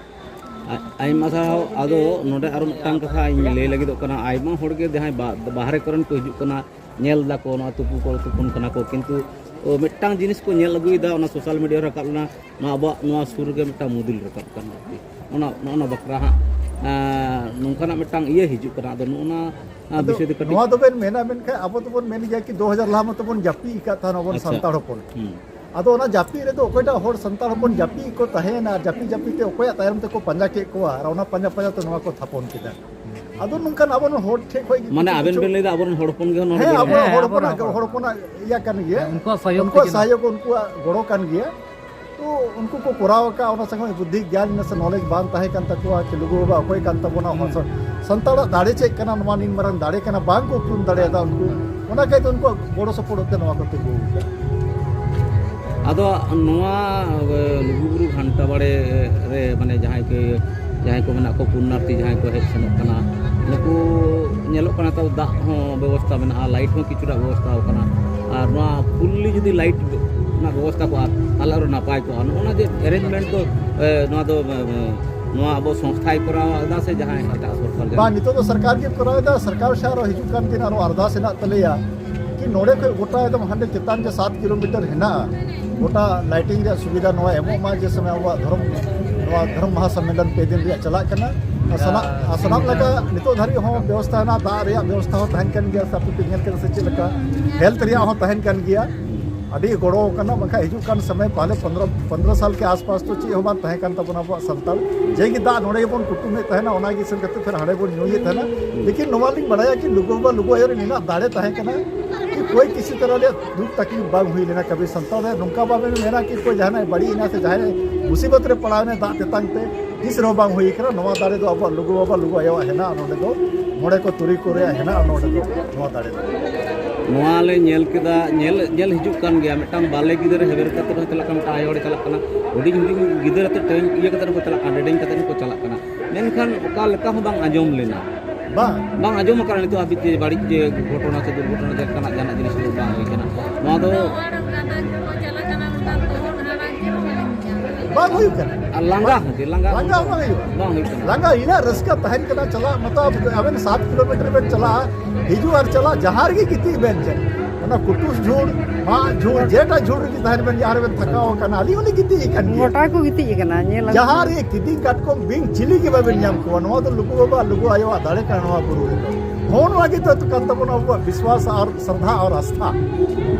ᱟ-, ᱟᱭᱢᱟ ᱥᱟᱨᱦᱟᱣ᱾ ᱟᱫᱚ ᱱᱚᱰᱮ ᱟᱨᱚ ᱢᱤᱫᱴᱟᱝ ᱠᱟᱛᱷᱟ ᱤᱧ ᱞᱟᱹᱭ ᱞᱟᱹᱜᱤᱫᱚᱜ ᱠᱟᱱᱟ, ᱟᱭᱢᱟ ᱦᱚᱲ ᱜᱮ ᱡᱟᱦᱟᱸᱭ ᱵᱟ-, ᱵᱟᱦᱨᱮ ᱠᱚᱨᱮᱱ ᱠᱚ ᱦᱤᱡᱩᱜ ᱠᱟᱱᱟ, ᱧᱮᱞ ᱫᱟᱠᱚ, ᱱᱚᱣᱟ ᱛᱩᱯᱩ ᱠᱚ ᱛᱩᱯᱩᱱ ᱠᱟᱱᱟ ᱠᱚ, ᱠᱤᱱᱛᱩ, ᱚ, ᱢᱤᱫᱴᱟᱝ ᱡᱤᱱᱤᱥ ᱠᱚ ᱧᱮᱞ ᱟᱹᱜᱩᱭᱮᱫᱟ, ᱚᱱᱟ ᱥᱳᱥᱟᱞ ᱢᱤᱰᱤᱭᱟ ᱨᱮ ᱨᱟᱠᱟᱵ ᱞᱮᱱᱟ, ᱱᱚᱣᱟ ᱟᱵᱚᱣᱟᱜ ᱱᱚᱣᱟ ᱥᱩᱨ ᱨᱮᱜᱮ ᱢᱤᱫᱴᱟᱝ ᱢᱩᱫᱤᱞ ᱨᱟᱠᱟᱵ ᱠᱟᱱᱟ ᱟᱨᱠᱤ᱾ ᱚᱱᱟ, ᱱᱚᱜᱼᱚ ᱱᱚᱣᱟ ᱵᱟᱠᱷᱨᱟ ᱦᱟᱸᱜ, ᱟᱸ, ᱱᱚᱝᱠᱟᱱᱟᱜ ᱢᱤᱫᱴᱟᱝ ᱤᱭᱟᱹ ᱦᱤᱡᱩᱜ ᱠᱟᱱᱟ᱾ ᱟᱫᱚ ᱱᱚᱜᱼᱚ ᱱᱚᱣᱟ, ᱟᱸ, ᱟᱫᱚ ᱵᱤᱥᱚᱭ ᱛᱮ ᱠᱟᱹᱴᱤᱡ ᱱᱚᱣᱟ ᱫᱚᱵᱮᱱ ᱢᱮᱱᱟ, ᱢᱮᱱᱠᱷᱟᱱ ᱟᱵᱚ ᱫᱚᱵᱚᱱ ᱢᱮᱱ ᱜᱮᱭᱟ ᱠᱤ ᱫᱩ ᱦᱟᱡᱟᱨ ᱞᱟᱦᱟ ᱢᱟᱛᱚ ᱵᱚᱱ ᱡᱟᱹᱯᱤᱫ ᱟᱠᱟᱫ ᱛᱟᱦᱮᱱ ᱟᱵᱚᱱ ᱟᱪᱪᱷᱟ᱾ ᱥᱟᱱᱛᱟᱲ ᱦᱚᱯᱚᱱ᱾ ᱦᱩᱸ᱾ ᱟᱫᱚ ᱚᱱᱟ ᱡᱟᱹᱯᱤᱫ ᱨᱮᱫᱚ ᱚᱠᱚᱭᱴᱟᱜ ᱦᱚᱲ ᱥᱟᱱᱛᱟᱲ ᱦᱚᱯᱚᱱ ᱡᱟᱹᱯᱤᱫ ᱠᱚ ᱛᱟᱦᱮᱸᱭᱮᱱᱟ, ᱟᱨ ᱡᱟᱹᱯᱤᱫ ᱡᱟᱹᱯᱤᱫ ᱛᱮ ᱚᱠᱚᱭᱟᱜ ᱛᱟᱭᱚᱢ ᱛᱮᱠᱚ ᱯᱟᱸᱡᱟ ᱠᱮᱫ ᱠᱚᱣᱟ, ᱟᱨ ᱚᱱᱟ ᱯᱟᱸᱡᱟ ᱯᱟᱸᱡᱟ ᱛᱮ ᱱᱚᱣᱟ ᱠᱚ ᱛᱷᱟᱯᱚᱱ ᱠᱮᱫᱟ᱾ ᱟᱫᱚ ᱱᱚᱝᱠᱟᱱ ᱟᱵᱚᱨᱮᱱ ᱦᱚᱲ ᱴᱷᱮᱱ ᱠᱷᱚᱱ ᱜᱮ ᱢᱟᱱᱮ ᱠᱤᱪᱷᱩ ᱟᱵᱮᱱ ᱠᱤᱪᱷᱩ ᱵᱮᱱ ᱞᱟᱹᱭᱫᱟ ᱟᱵᱚᱨᱮᱱ ᱦᱚᱲ ᱦᱚᱯᱚᱱ ᱜᱮ ᱱᱚᱣᱟ ᱦᱮᱸ, ᱠᱚ ᱟᱵᱚᱣᱟᱜ ᱦᱮᱸ, ᱦᱚᱲ ᱟᱵᱚᱨᱮᱱ ᱦᱚᱯᱚᱱᱟᱜ, ᱦᱚᱲ ᱦᱚᱯᱚᱱ᱾ ᱦᱚᱲ ᱦᱚᱯᱚᱱᱟᱜ ᱤᱭᱟᱹ ᱠᱟᱱ ᱜᱮᱭᱟ᱾ ᱦᱮᱸ, ᱩᱱᱠᱩᱣᱟᱜ ᱥᱚᱦᱭᱳᱜᱽ ᱩᱱᱠᱩᱣᱟᱜ ᱛᱮᱜᱮ ᱱᱚᱣᱟ᱾ ᱥᱚᱦᱭᱳᱜᱽ, ᱩᱱᱠᱩᱣᱟᱜ ᱜᱚᱲᱚ ᱠᱟᱱ ᱜᱮᱭᱟ᱾ ᱛᱚ ᱩᱱᱠᱩ ᱠᱚ ᱠᱚᱨᱟᱣ ᱟᱠᱟᱫ, ᱚᱱᱟ ᱥᱚᱸᱜᱮ ᱵᱩᱫᱽᱫᱷᱤ ᱜᱮᱭᱟᱱ ᱱᱟᱥᱮ knowledge ᱵᱟᱝ ᱛᱟᱦᱮᱸ ᱠᱟᱱ ᱛᱟᱠᱚᱣᱟ ᱠᱤ ᱞᱩᱜᱩ ᱵᱟᱵᱟ ᱚᱠᱚᱭ ᱠᱟᱱ ᱛᱟᱵᱚᱱᱟ, ᱦᱩᱸ᱾ ᱥᱟᱱᱛᱟᱲᱟᱜ ᱫᱟᱲᱮ ᱪᱮᱫ ᱠᱟᱱᱟ, ᱱᱚᱣᱟ ᱱᱤᱱ ᱢᱟᱨᱟᱝ ᱫᱟᱲᱮ ᱠᱟᱱᱟ, ᱵᱟᱝ ᱠᱚ ᱩᱯᱨᱩᱢ ᱫᱟᱲᱮᱭᱟᱫᱟ ᱩᱱᱠᱩ᱾ ᱚᱱᱟ ᱠᱟᱭᱛᱮ ᱩᱱᱠᱩᱣᱟᱜ ᱜᱚᱲᱚ ᱥᱚᱯᱚᱦᱚᱫ ᱛᱮ ᱱᱚᱣᱟ ᱠᱚ ᱛᱤᱸᱜᱩ ᱟᱠᱟᱱᱟ᱾ ᱟᱫᱚ ᱱᱚᱣᱟ, ᱮ, ᱞᱩᱜᱩᱵᱩᱨᱩ ᱜᱷᱟᱱᱴᱟ ᱵᱟᱲᱮ ᱨᱮ, ᱢᱟᱱᱮ, ᱡᱟᱦᱟᱸᱭ ᱠᱚ, ᱡᱟᱦᱟᱸᱭ ᱠᱚ ᱢᱮᱱᱟᱜ ᱠᱚ ᱯᱩᱱᱱᱟᱨᱛᱷᱤ, ᱡᱟᱦᱟᱸᱭ ᱠᱚ ᱦᱮᱡ ᱥᱮᱱᱚᱜ ᱠᱟᱱᱟ, ᱱᱩᱠᱩ ᱧᱮᱞᱚᱜ ᱠᱟᱱᱟ ᱛᱟᱣ ᱫᱟᱜ ᱦᱚᱸ ᱵᱮᱵᱚᱥᱛᱷᱟ ᱢᱮᱱᱟᱜᱼᱟ, ᱞᱟᱭᱤᱴ ᱦᱚᱸ ᱠᱤᱪᱷᱩᱴᱟ ᱵᱮᱵᱚᱥᱛᱷᱟ ᱟᱠᱟᱱᱟ᱾ ᱟᱨ ᱱᱚᱣᱟ fully ᱡᱩᱫᱤ ᱞᱟᱭᱤᱴ ᱨᱮᱱᱟᱜ ᱵᱮᱵᱚᱥᱛᱷᱟ ᱠᱚᱜᱼᱟ, ᱛᱟᱦᱚᱞᱮ ᱟᱨᱚ ᱱᱟᱯᱟᱭ ᱠᱚᱜᱼᱟ᱾ ᱱᱚᱜᱼᱚ ᱱᱚᱣᱟ ᱡᱮ arrangement ᱫᱚ, ᱮ, ᱱᱚᱣᱟ ᱫᱚ, ᱮ, ᱮ, ᱱᱚᱣᱟ ᱟᱵᱚ ᱥᱚᱝᱥᱛᱷᱟᱭ ᱠᱚᱨᱟᱣ ᱮᱫᱟ ᱥᱮ ᱡᱟᱦᱟᱸᱭ ᱮᱴᱟᱜ ᱥᱚᱨᱠᱟᱨ ᱡᱟᱦᱟᱸᱭ? ᱵᱟᱝ, ᱱᱤᱛᱚᱜ ᱫᱚ ᱥᱚᱨᱠᱟᱨ ᱜᱮ ᱠᱚᱨᱟᱣ ᱮᱫᱟ᱾ ᱥᱚᱨᱠᱟᱨ ᱥᱮ ᱟᱨᱚ ᱦᱤᱡᱩᱜ ᱠᱟᱱ ᱫᱤᱱ ᱟᱨᱚ ᱟᱨᱫᱟᱥ ᱦᱮᱱᱟᱜ ᱛᱟᱞᱮᱭᱟ ᱠᱤ ᱱᱚᱰᱮ ᱠᱷᱚᱱ ᱜᱚᱴᱟ ᱮᱠᱫᱚᱢ ᱦᱟᱸᱰᱮ ᱪᱮᱛᱟᱱ ᱡᱮ ᱥᱟᱛ ᱠᱤᱞᱳᱢᱤᱴᱟᱨ ᱦᱮᱱᱟᱜᱼᱟ, ᱜᱚᱴᱟ ᱞᱟᱭᱴᱤᱝ ᱨᱮᱭᱟᱜ ᱥᱩᱵᱤᱫᱷᱟ ᱱᱚᱣᱟ ᱮᱢᱚᱜ ᱢᱟ, ᱡᱮ ᱥᱚᱢᱚᱭ ᱟᱵᱚᱣᱟᱜ ᱫᱷᱚᱨᱚᱢ, ᱱᱚᱣᱟ ᱫᱷᱚᱨᱚᱢ ᱢᱟᱦᱟ ᱥᱚᱢᱢᱮᱞᱚᱱ ᱯᱮ ᱫᱤᱱ ᱨᱮᱭᱟᱜ ᱪᱟᱞᱟᱜ ᱠᱟᱱᱟ᱾ ᱟᱨ ᱥᱟᱱᱟ-, ᱟᱨ ᱥᱟᱱᱟᱢ ᱞᱮᱠᱟ ᱱᱤᱛᱚᱜ ᱫᱷᱟᱹᱨᱤᱡ ᱦᱚᱸ ᱵᱮᱵᱚᱥᱛᱷᱟ ᱦᱮᱱᱟᱜᱼᱟ, ᱫᱟᱜ ᱨᱮᱭᱟᱜ ᱵᱮᱵᱚᱥᱛᱷᱟ ᱦᱚᱸ ᱛᱟᱦᱮᱱ ᱠᱟᱱ ᱜᱮᱭᱟ, ᱥᱮ ᱟᱯᱮ ᱯᱮ ᱧᱮᱞ ᱠᱮᱫᱟ ᱥᱮ ᱪᱮᱫ ᱞᱮᱠᱟ, ᱦᱮᱞᱛᱷ ᱨᱮᱭᱟᱜ ᱦᱚᱸ ᱛᱟᱦᱮᱱ ᱠᱟᱱ ᱜᱮᱭᱟ᱾ ᱟᱹᱰᱤ ᱜᱚᱲᱚ ᱠᱟᱱᱟ, ᱵᱟᱝᱠᱷᱟᱱ ᱦᱤᱡᱩᱜ ᱠᱟᱱ ᱥᱚᱢᱚᱭ ᱯᱟᱦᱞᱮ ᱯᱚᱱᱫᱽᱨᱚ, ᱯᱚᱱᱫᱽᱨᱚ ᱥᱟᱞ ᱠᱮ ᱟᱥᱯᱟᱥ ᱛᱚ ᱪᱮᱫ ᱦᱚᱸ ᱵᱟᱝ ᱛᱟᱦᱮᱸ ᱠᱟᱱ ᱛᱟᱵᱚᱱᱟ ᱟᱵᱚᱣᱟᱜ ᱥᱟᱱᱛᱟᱲ᱾ ᱡᱮ ᱜᱮ ᱫᱟᱜ ᱱᱚᱰᱮ ᱜᱮᱵᱚᱱ ᱠᱩᱴᱩᱢᱮᱫ ᱛᱟᱦᱮᱱᱟ, ᱚᱱᱟ ᱜᱮ ᱤᱥᱤᱱ ᱠᱟᱛᱮ ᱯᱷᱮᱨ ᱦᱟᱸᱰᱮ ᱵᱚᱱ ᱧᱩᱭᱮᱫ ᱛᱟᱦᱮᱱᱟ᱾ ᱞᱮᱠᱤᱱ ᱱᱚᱣᱟ ᱞᱤᱧ ᱵᱟᱲᱟᱭᱟ ᱠᱤ ᱞᱩᱜᱩ ᱵᱟᱵᱟ, ᱞᱩᱜᱩ ᱟᱭᱳ ᱨᱮ ᱱᱤᱱᱟᱜ ᱫᱟᱲᱮ ᱛᱟᱦᱮᱸ ᱠᱟᱱᱟ ᱠᱤ ᱠᱚᱭ ᱠᱤᱥᱤ ᱛᱟᱨᱟ ᱨᱮᱭᱟᱜ ᱫᱩᱠ ᱛᱟᱠᱞᱤᱯ ᱵᱟᱝ ᱦᱩᱭ ᱞᱮᱱᱟ ᱠᱟᱵᱤ ᱥᱟᱱᱛᱟᱲ ᱨᱮ᱾ ᱱᱚᱝᱠᱟ ᱵᱟᱵᱮᱱ ᱢᱮᱱᱟ ᱠᱤ ᱠᱚᱭ ᱡᱟᱦᱟᱱᱟᱜ ᱵᱟᱹᱲᱤᱡ ᱮᱱᱟ ᱥᱮ ᱡᱟᱦᱟᱸᱭ ᱢᱩᱥᱤᱵᱚᱛ ᱨᱮ ᱯᱟᱲᱟᱣ ᱮᱱᱟ ᱫᱟᱜ ᱛᱮᱛᱟᱝ ᱛᱮ, ᱛᱤᱥ ᱨᱮᱦᱚᱸ ᱵᱟᱝ ᱦᱩᱭ ᱠᱟᱱᱟ᱾ ᱱᱚᱣᱟ ᱫᱟᱲᱮ ᱫᱚ ᱟᱵᱚᱣᱟᱜ ᱞᱩᱜᱩ ᱵᱟᱵᱟ ᱞᱩᱜᱩ ᱟᱭᱳᱣᱟᱜ ᱦᱮᱱᱟᱜᱼᱟ ᱱᱚᱰᱮ ᱫᱚ, ᱢᱚᱬᱮ ᱠᱚ ᱛᱩᱨᱩᱭ ᱠᱚ ᱨᱮᱭᱟᱜ ᱦᱮᱱᱟᱜᱼᱟ ᱱᱚᱰᱮ ᱫᱚ ᱱᱚᱣᱟ ᱫᱟᱲᱮ ᱫᱚ᱾ ᱱᱚᱣᱟ ᱞᱮ ᱧᱮᱞ ᱠᱮᱫᱟ, ᱧᱮᱞ ᱧᱮᱞ ᱦᱤᱡᱩᱜ ᱠᱟᱱ ᱜᱮᱭᱟ᱾ ᱢᱤᱫᱴᱟᱝ ᱵᱟᱞᱮ ᱜᱤᱫᱽᱨᱟᱹ ᱦᱮᱵᱮᱨ ᱠᱟᱛᱮ ᱦᱚᱸ ᱪᱟᱞᱟᱜ ᱠᱟᱱᱟ, ᱢᱤᱫᱴᱟᱝ ᱟᱭᱳ ᱦᱚᱲᱮ ᱪᱟᱞᱟᱜ ᱠᱟᱱᱟ, ᱦᱩᱰᱤᱧ ᱦᱩᱰᱤᱧ ᱜᱤᱫᱽᱨᱟᱹ ᱟᱛᱮ ᱴᱮᱨᱮᱝ ᱤᱭᱟᱹ ᱠᱟᱛᱮ ᱦᱚᱸᱠᱚ ᱪᱟᱞᱟᱜ ᱠᱟᱱᱟ, ᱰᱮᱰᱮᱝ ᱠᱟᱛᱮ ᱦᱚᱸᱠᱚ ᱪᱟᱞᱟᱜ ᱠᱟᱱᱟ᱾ ᱢᱮᱱᱠᱷᱟᱱ ᱚᱠᱟ ᱞᱮᱠᱟ ᱦᱚᱸ ᱵᱟᱝ ᱟᱸᱡᱚᱢ ᱞᱮᱱᱟ᱾ ᱵᱟᱝ᱾ ᱵᱟᱝ ᱟᱸᱡᱚᱢ ᱟᱠᱟᱱᱟ ᱱᱤᱛᱚᱜ ᱦᱟᱹᱵᱤᱡ ᱛᱮ ᱵᱟᱹᱲᱤᱡ ᱡᱮ ᱜᱷᱚᱴᱚᱱᱟ ᱥᱮ ᱫᱩᱨᱜᱷᱚᱴᱚᱱᱟ ᱡᱮ ᱞᱮᱠᱟᱱᱟᱜ ᱡᱟᱦᱟᱱᱟᱜ ᱡᱤᱱᱤᱥ ᱫᱚ ᱵᱟᱝ ᱦᱩᱭ ᱠᱟᱱᱟ᱾ ᱱᱚᱣᱟ ᱫᱚ ᱵᱟᱝ ᱦᱩᱭᱩᱜ ᱠᱟᱱᱟ᱾ ᱟᱨ ᱞᱟᱸᱜᱟ ᱦᱚᱸ ᱡᱮ ᱞᱟᱸᱜᱟ ᱞᱟᱸᱜᱟ ᱦᱚᱸ ᱵᱟᱝ ᱦᱩᱭᱩᱜᱼᱟ᱾ ᱵᱟᱝ ᱦᱩᱭᱩᱜ ᱠᱟᱱᱟ᱾ ᱞᱟᱸᱜᱟ ᱤᱱᱟᱹᱜ ᱨᱟᱹᱥᱠᱟᱹ ᱛᱟᱦᱮᱱ ᱠᱟᱱᱟ, ᱪᱟᱞᱟᱜ ᱢᱚᱛᱞᱚᱵ ᱟᱵᱮᱱ ᱥᱟᱛ ᱠᱤᱞᱳᱢᱤᱴᱟᱨ ᱵᱮᱱ ᱪᱟᱞᱟᱜᱼᱟ, ᱦᱤᱡᱩᱜ ᱟᱨ ᱪᱟᱞᱟᱜ ᱡᱟᱦᱟᱸ ᱨᱮᱜᱮ ᱜᱤᱛᱤᱡ ᱵᱮᱱ ᱪᱮᱫ, ᱚᱱᱟ ᱠᱩᱴᱩᱥ ᱡᱷᱩᱲ, ᱢᱟᱜ ᱡᱷᱩᱲ, ᱡᱮᱴᱟ ᱡᱷᱩᱲ ᱨᱮᱜᱮ ᱛᱟᱦᱮᱱ ᱵᱮᱱ, ᱡᱟᱦᱟᱸ ᱨᱮᱵᱮᱱ ᱛᱷᱟᱠᱟᱣ ᱟᱠᱟᱱᱟ, ᱟᱹᱞᱤᱧ ᱦᱚᱸᱞᱤᱧ ᱜᱤᱛᱤᱡ ᱟᱠᱟᱱ ᱜᱮᱭᱟ᱾ ᱜᱚᱴᱟ ᱠᱚ ᱜᱤᱛᱤᱡ ᱟᱠᱟᱱᱟ, ᱧᱮᱞ ᱟᱹᱜᱩ ᱡᱟᱦᱟᱸ ᱨᱮ ᱠᱤᱫᱤᱧ ᱠᱟᱴᱠᱚᱢ ᱵᱤᱧ ᱪᱤᱞᱤ ᱜᱮ ᱵᱟᱵᱮᱱ ᱧᱟᱢ ᱠᱚᱣᱟ᱾ ᱱᱚᱣᱟ ᱫᱚ ᱞᱩᱜᱩ ᱵᱟᱵᱟ ᱞᱩᱜᱩ ᱟᱭᱳᱣᱟᱜ ᱫᱟᱲᱮ ᱠᱟᱱᱟ ᱱᱚᱣᱟ ᱵᱩᱨᱩ ᱨᱮᱫᱚ᱾ ᱱᱚᱜᱼᱚ ᱱᱚᱣᱟ ᱜᱮ ᱛᱚ ᱠᱟᱱ ᱛᱟᱵᱚᱱᱟ ᱟᱵᱚᱣᱟᱜ ᱵᱤᱥᱣᱟᱥ ᱟᱨ ᱥᱨᱫᱷᱟ ᱟᱨ ᱟᱥᱛᱷᱟ᱾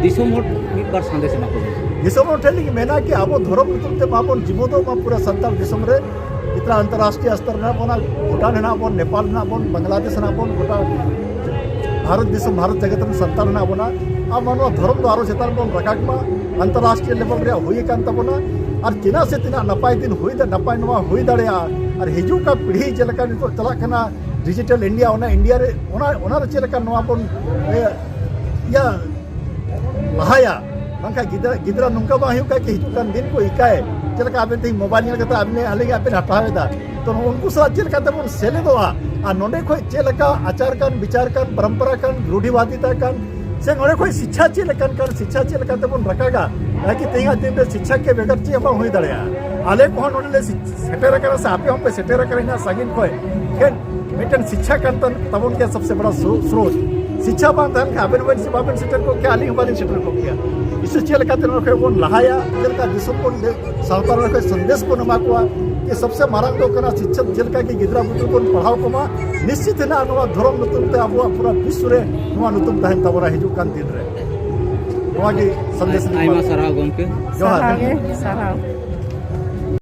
ᱫᱤᱥᱚᱢ ᱦᱚᱲ ᱢᱤᱫ ᱵᱟᱨ ᱥᱟᱸᱫᱮᱥ ᱮᱢᱟ ᱠᱚ ᱵᱮᱱ᱾ ᱫᱤᱥᱚᱢ ᱦᱚᱲ ᱴᱷᱮᱱ ᱞᱤᱧ ᱢᱮᱱᱟ ᱠᱤ ᱟᱵᱚ ᱫᱷᱚᱨᱚᱢ ᱧᱩᱛᱩᱢ ᱛᱮ ᱢᱟᱵᱚᱱ ᱡᱤᱵᱚᱫᱚᱜ ᱢᱟ ᱯᱩᱨᱟᱹ ᱥᱟᱱᱛᱟᱲ ᱫᱤᱥᱚᱢ ᱨᱮ᱾ ᱡᱮᱛᱱᱟ ᱟᱱᱛᱚᱨᱨᱟᱥᱴᱨᱤᱭᱚ ᱥᱛᱚᱨ ᱨᱮ ᱦᱮᱱᱟᱜ ᱵᱚᱱᱟ, ᱵᱷᱩᱴᱟᱱ ᱦᱮᱱᱟᱜ ᱵᱚᱱ, ᱱᱮᱯᱟᱞ ᱦᱮᱱᱟᱜ ᱵᱚᱱ, ᱵᱟᱝᱞᱟᱫᱮᱥ ᱦᱮᱱᱟᱜ ᱵᱚᱱ, ᱜᱚᱴᱟ ᱵᱷᱟᱨᱚᱛ ᱫᱤᱥᱚᱢ, ᱵᱷᱟᱨᱚᱛ ᱡᱟᱠᱟᱛ ᱨᱮᱱ ᱥᱟᱱᱛᱟᱲ ᱦᱮᱱᱟᱜ ᱵᱚᱱᱟ᱾ ᱟᱨ ᱱᱚᱣᱟ ᱫᱷᱚᱨᱚᱢ ᱫᱚ ᱟᱨᱚ ᱪᱮᱛᱟᱱ ᱵᱚᱱ ᱨᱟᱠᱟᱵ ᱢᱟ᱾ ᱟᱱᱛᱚᱨᱨᱟᱥᱴᱨᱤᱭᱚ ᱞᱮᱵᱮᱞ ᱨᱮᱭᱟᱜ ᱦᱩᱭ ᱟᱠᱟᱱ ᱛᱟᱵᱚᱱᱟ᱾ ᱟᱨ ᱛᱤᱱᱟᱹᱜ ᱥᱮ ᱛᱤᱱᱟᱹᱜ ᱱᱟᱯᱟᱭ ᱫᱤᱱ ᱦᱩᱭ ᱫᱟ-, ᱱᱟᱯᱟᱭ ᱱᱚᱣᱟ ᱦᱩᱭ ᱫᱟᱲᱮᱭᱟᱜᱼᱟ᱾ ᱟᱨ ᱦᱤᱡᱩᱜ ᱠᱟᱱ ᱯᱤᱲᱦᱤ ᱪᱮᱫ ᱞᱮᱠᱟ ᱱᱤᱛᱚᱜ ᱪᱟᱞᱟᱜ ᱠᱟᱱᱟ ᱰᱤᱡᱤᱴᱟᱞ ᱤᱱᱰᱤᱭᱟ, ᱚᱱᱟ ᱤᱱᱰᱤᱭᱟ ᱨᱮ, ᱚᱱᱟ, ᱚᱱᱟ ᱨᱮ ᱪᱮᱫ ᱞᱮᱠᱟ ᱱᱚᱣᱟ ᱵᱚᱱ, ᱮ, ᱤᱭᱟᱹ, ᱞᱟᱦᱟᱭᱟ᱾ ᱵᱟᱝᱠᱷᱟᱱ ᱜᱤᱫᱽᱨᱟᱹ, ᱜᱤᱫᱽᱨᱟᱹ ᱱᱚᱝᱠᱟ ᱵᱟᱝ ᱦᱩᱭᱩᱜ ᱠᱟᱱᱟ ᱠᱤ ᱦᱤᱡᱩᱜ ᱠᱟᱱ ᱫᱤᱱ ᱠᱚ ᱤᱠᱟᱭ, ᱪᱮᱫ ᱞᱮᱠᱟ ᱟᱵᱮᱱ ᱛᱮᱦᱮᱧ ᱢᱳᱵᱟᱭᱤᱞ ᱧᱮᱞ ᱠᱟᱛᱮ ᱟᱵᱮᱱ, ᱟᱹᱞᱤᱧ ᱟᱵᱮᱱ ᱦᱟᱛᱟᱣ ᱮᱫᱟ, ᱛᱚ ᱩᱱᱠᱩ ᱥᱟᱞᱟᱜ ᱪᱮᱫ ᱞᱮᱠᱟ ᱛᱮᱵᱚᱱ ᱥᱮᱞᱮᱫᱚᱜᱼᱟ? ᱟᱨ ᱱᱚᱰᱮ ᱠᱷᱚᱡ ᱪᱮᱫ ᱞᱮᱠᱟ ᱟᱪᱟᱨ ᱠᱟᱱ, ᱵᱤᱪᱟᱨ ᱠᱟᱱ, ᱯᱚᱨᱚᱢᱯᱚᱨᱟ ᱠᱟᱱ, ᱨᱩᱰᱷᱤᱵᱟᱫᱤᱛᱟ ᱠᱟᱱ, ᱥᱮ ᱱᱚᱰᱮ ᱠᱷᱚᱡ ᱥᱤᱪᱪᱷᱟ ᱪᱮᱫ ᱞᱮᱠᱟᱱ ᱠᱟᱱ, ᱥᱤᱪᱪᱷᱟ ᱪᱮᱫ ᱞᱮᱠᱟ ᱛᱮᱵᱚᱱ ᱨᱟᱠᱟᱵᱟ? ᱛᱟᱠᱤ ᱛᱮᱦᱮᱧᱟᱜ ᱫᱤᱱ ᱨᱮ ᱥᱤᱪᱪᱷᱟ ᱠᱮ ᱵᱮᱜᱚᱨ ᱪᱮᱫ ᱦᱚᱸ ᱵᱟᱝ ᱦᱩᱭ ᱫᱟᱲᱮᱭᱟᱜᱼᱟ᱾ ᱟᱞᱮ ᱠᱚᱦᱚᱸ ᱱᱚᱰᱮ ᱞᱮ ᱥᱤᱪ-, ᱥᱮᱴᱮᱨ ᱟᱠᱟᱱᱟ ᱥᱮ ᱟᱯᱮ ᱦᱚᱸᱯᱮ ᱥᱮᱴᱮᱨ ᱟᱠᱟᱱᱟ ᱤᱱᱟᱹᱜ ᱥᱟᱺᱜᱤᱧ ᱠᱷᱚᱡ, ᱮᱠᱷᱮᱱ ᱢᱤᱫᱴᱮᱱ ᱥᱤᱪᱪᱷᱟ ᱠᱟᱱ ᱛᱟᱵᱚᱱ ᱜᱮᱭᱟ ᱥᱚᱵᱥᱮ ᱵᱟᱲᱟ ᱥᱨᱳ-, ᱥᱨᱳᱛ᱾ ᱥᱤᱪᱪᱷᱟ ᱵᱟᱝ ᱛᱟᱦᱮᱱ ᱠᱷᱟᱱ ᱟᱵᱮᱱ ᱦᱚᱸ ᱵᱟᱵᱮᱱ ᱥᱮᱴᱮᱨ ᱠᱚᱜ ᱠᱮᱭᱟ, ᱟᱹᱞᱤᱧ ᱦᱚᱸ ᱵᱟᱹᱞᱤᱧ ᱥᱮᱴᱮᱨ ᱠᱚᱜ ᱠᱮᱭᱟ᱾ ᱤᱥᱩ ᱪᱮᱫ ᱞᱮᱠᱟᱛᱮ ᱱᱚᱣᱟ ᱠᱷᱚᱡ ᱵᱚᱱ ᱞᱟᱦᱟᱭᱟ, ᱪᱮᱫ ᱞᱮᱠᱟ ᱫᱤᱥᱚᱢ ᱵᱚᱱ ᱞᱮ-, ᱥᱟᱶᱛᱟ ᱨᱮ ᱥᱚᱱᱫᱮᱥ ᱵᱚᱱ ᱮᱢᱟ ᱠᱚᱣᱟ ᱡᱮ ᱥᱚᱵᱥᱮ ᱢᱟᱨᱟᱝ ᱫᱚ ᱠᱟᱱᱟ ᱥᱤᱪᱪᱷᱟ, ᱪᱮᱫ ᱞᱮᱠᱟ ᱜᱮ ᱜᱤᱫᱽᱨᱟᱹ ᱵᱩᱫᱽᱫᱷᱤ ᱵᱚᱱ ᱯᱟᱲᱦᱟᱣ ᱠᱚᱢᱟ, ᱱᱤᱥᱪᱤᱛ ᱦᱮᱱᱟᱜᱼᱟ ᱱᱚᱣᱟ ᱫᱷᱚᱨᱚᱢ ᱧᱩᱛᱩᱢ ᱛᱮ ᱟᱵᱚᱣᱟᱜ ᱯᱩᱨᱟᱹ ᱵᱤᱥᱥᱚ ᱨᱮ ᱱᱚᱣᱟ ᱧᱩᱛᱩᱢ ᱛᱟᱦᱮᱱ ᱛᱟᱵᱚᱱᱟ ᱦᱤᱡᱩᱜ ᱠᱟᱱ ᱫᱤᱱ ᱨᱮ᱾ ᱱᱚᱣᱟ ᱜᱮ ᱥᱚᱱᱫᱮᱥ ᱞᱤᱧ ᱟᱭᱢᱟ ᱮᱢᱟ᱾ ᱥᱟᱨᱦᱟᱣ ᱜᱚᱢᱠᱮ᱾ ᱡᱚᱦᱟᱨ᱾ ᱥᱟᱨᱦᱟᱣ ᱜᱮ, ᱥᱟᱨᱦᱟᱣ᱾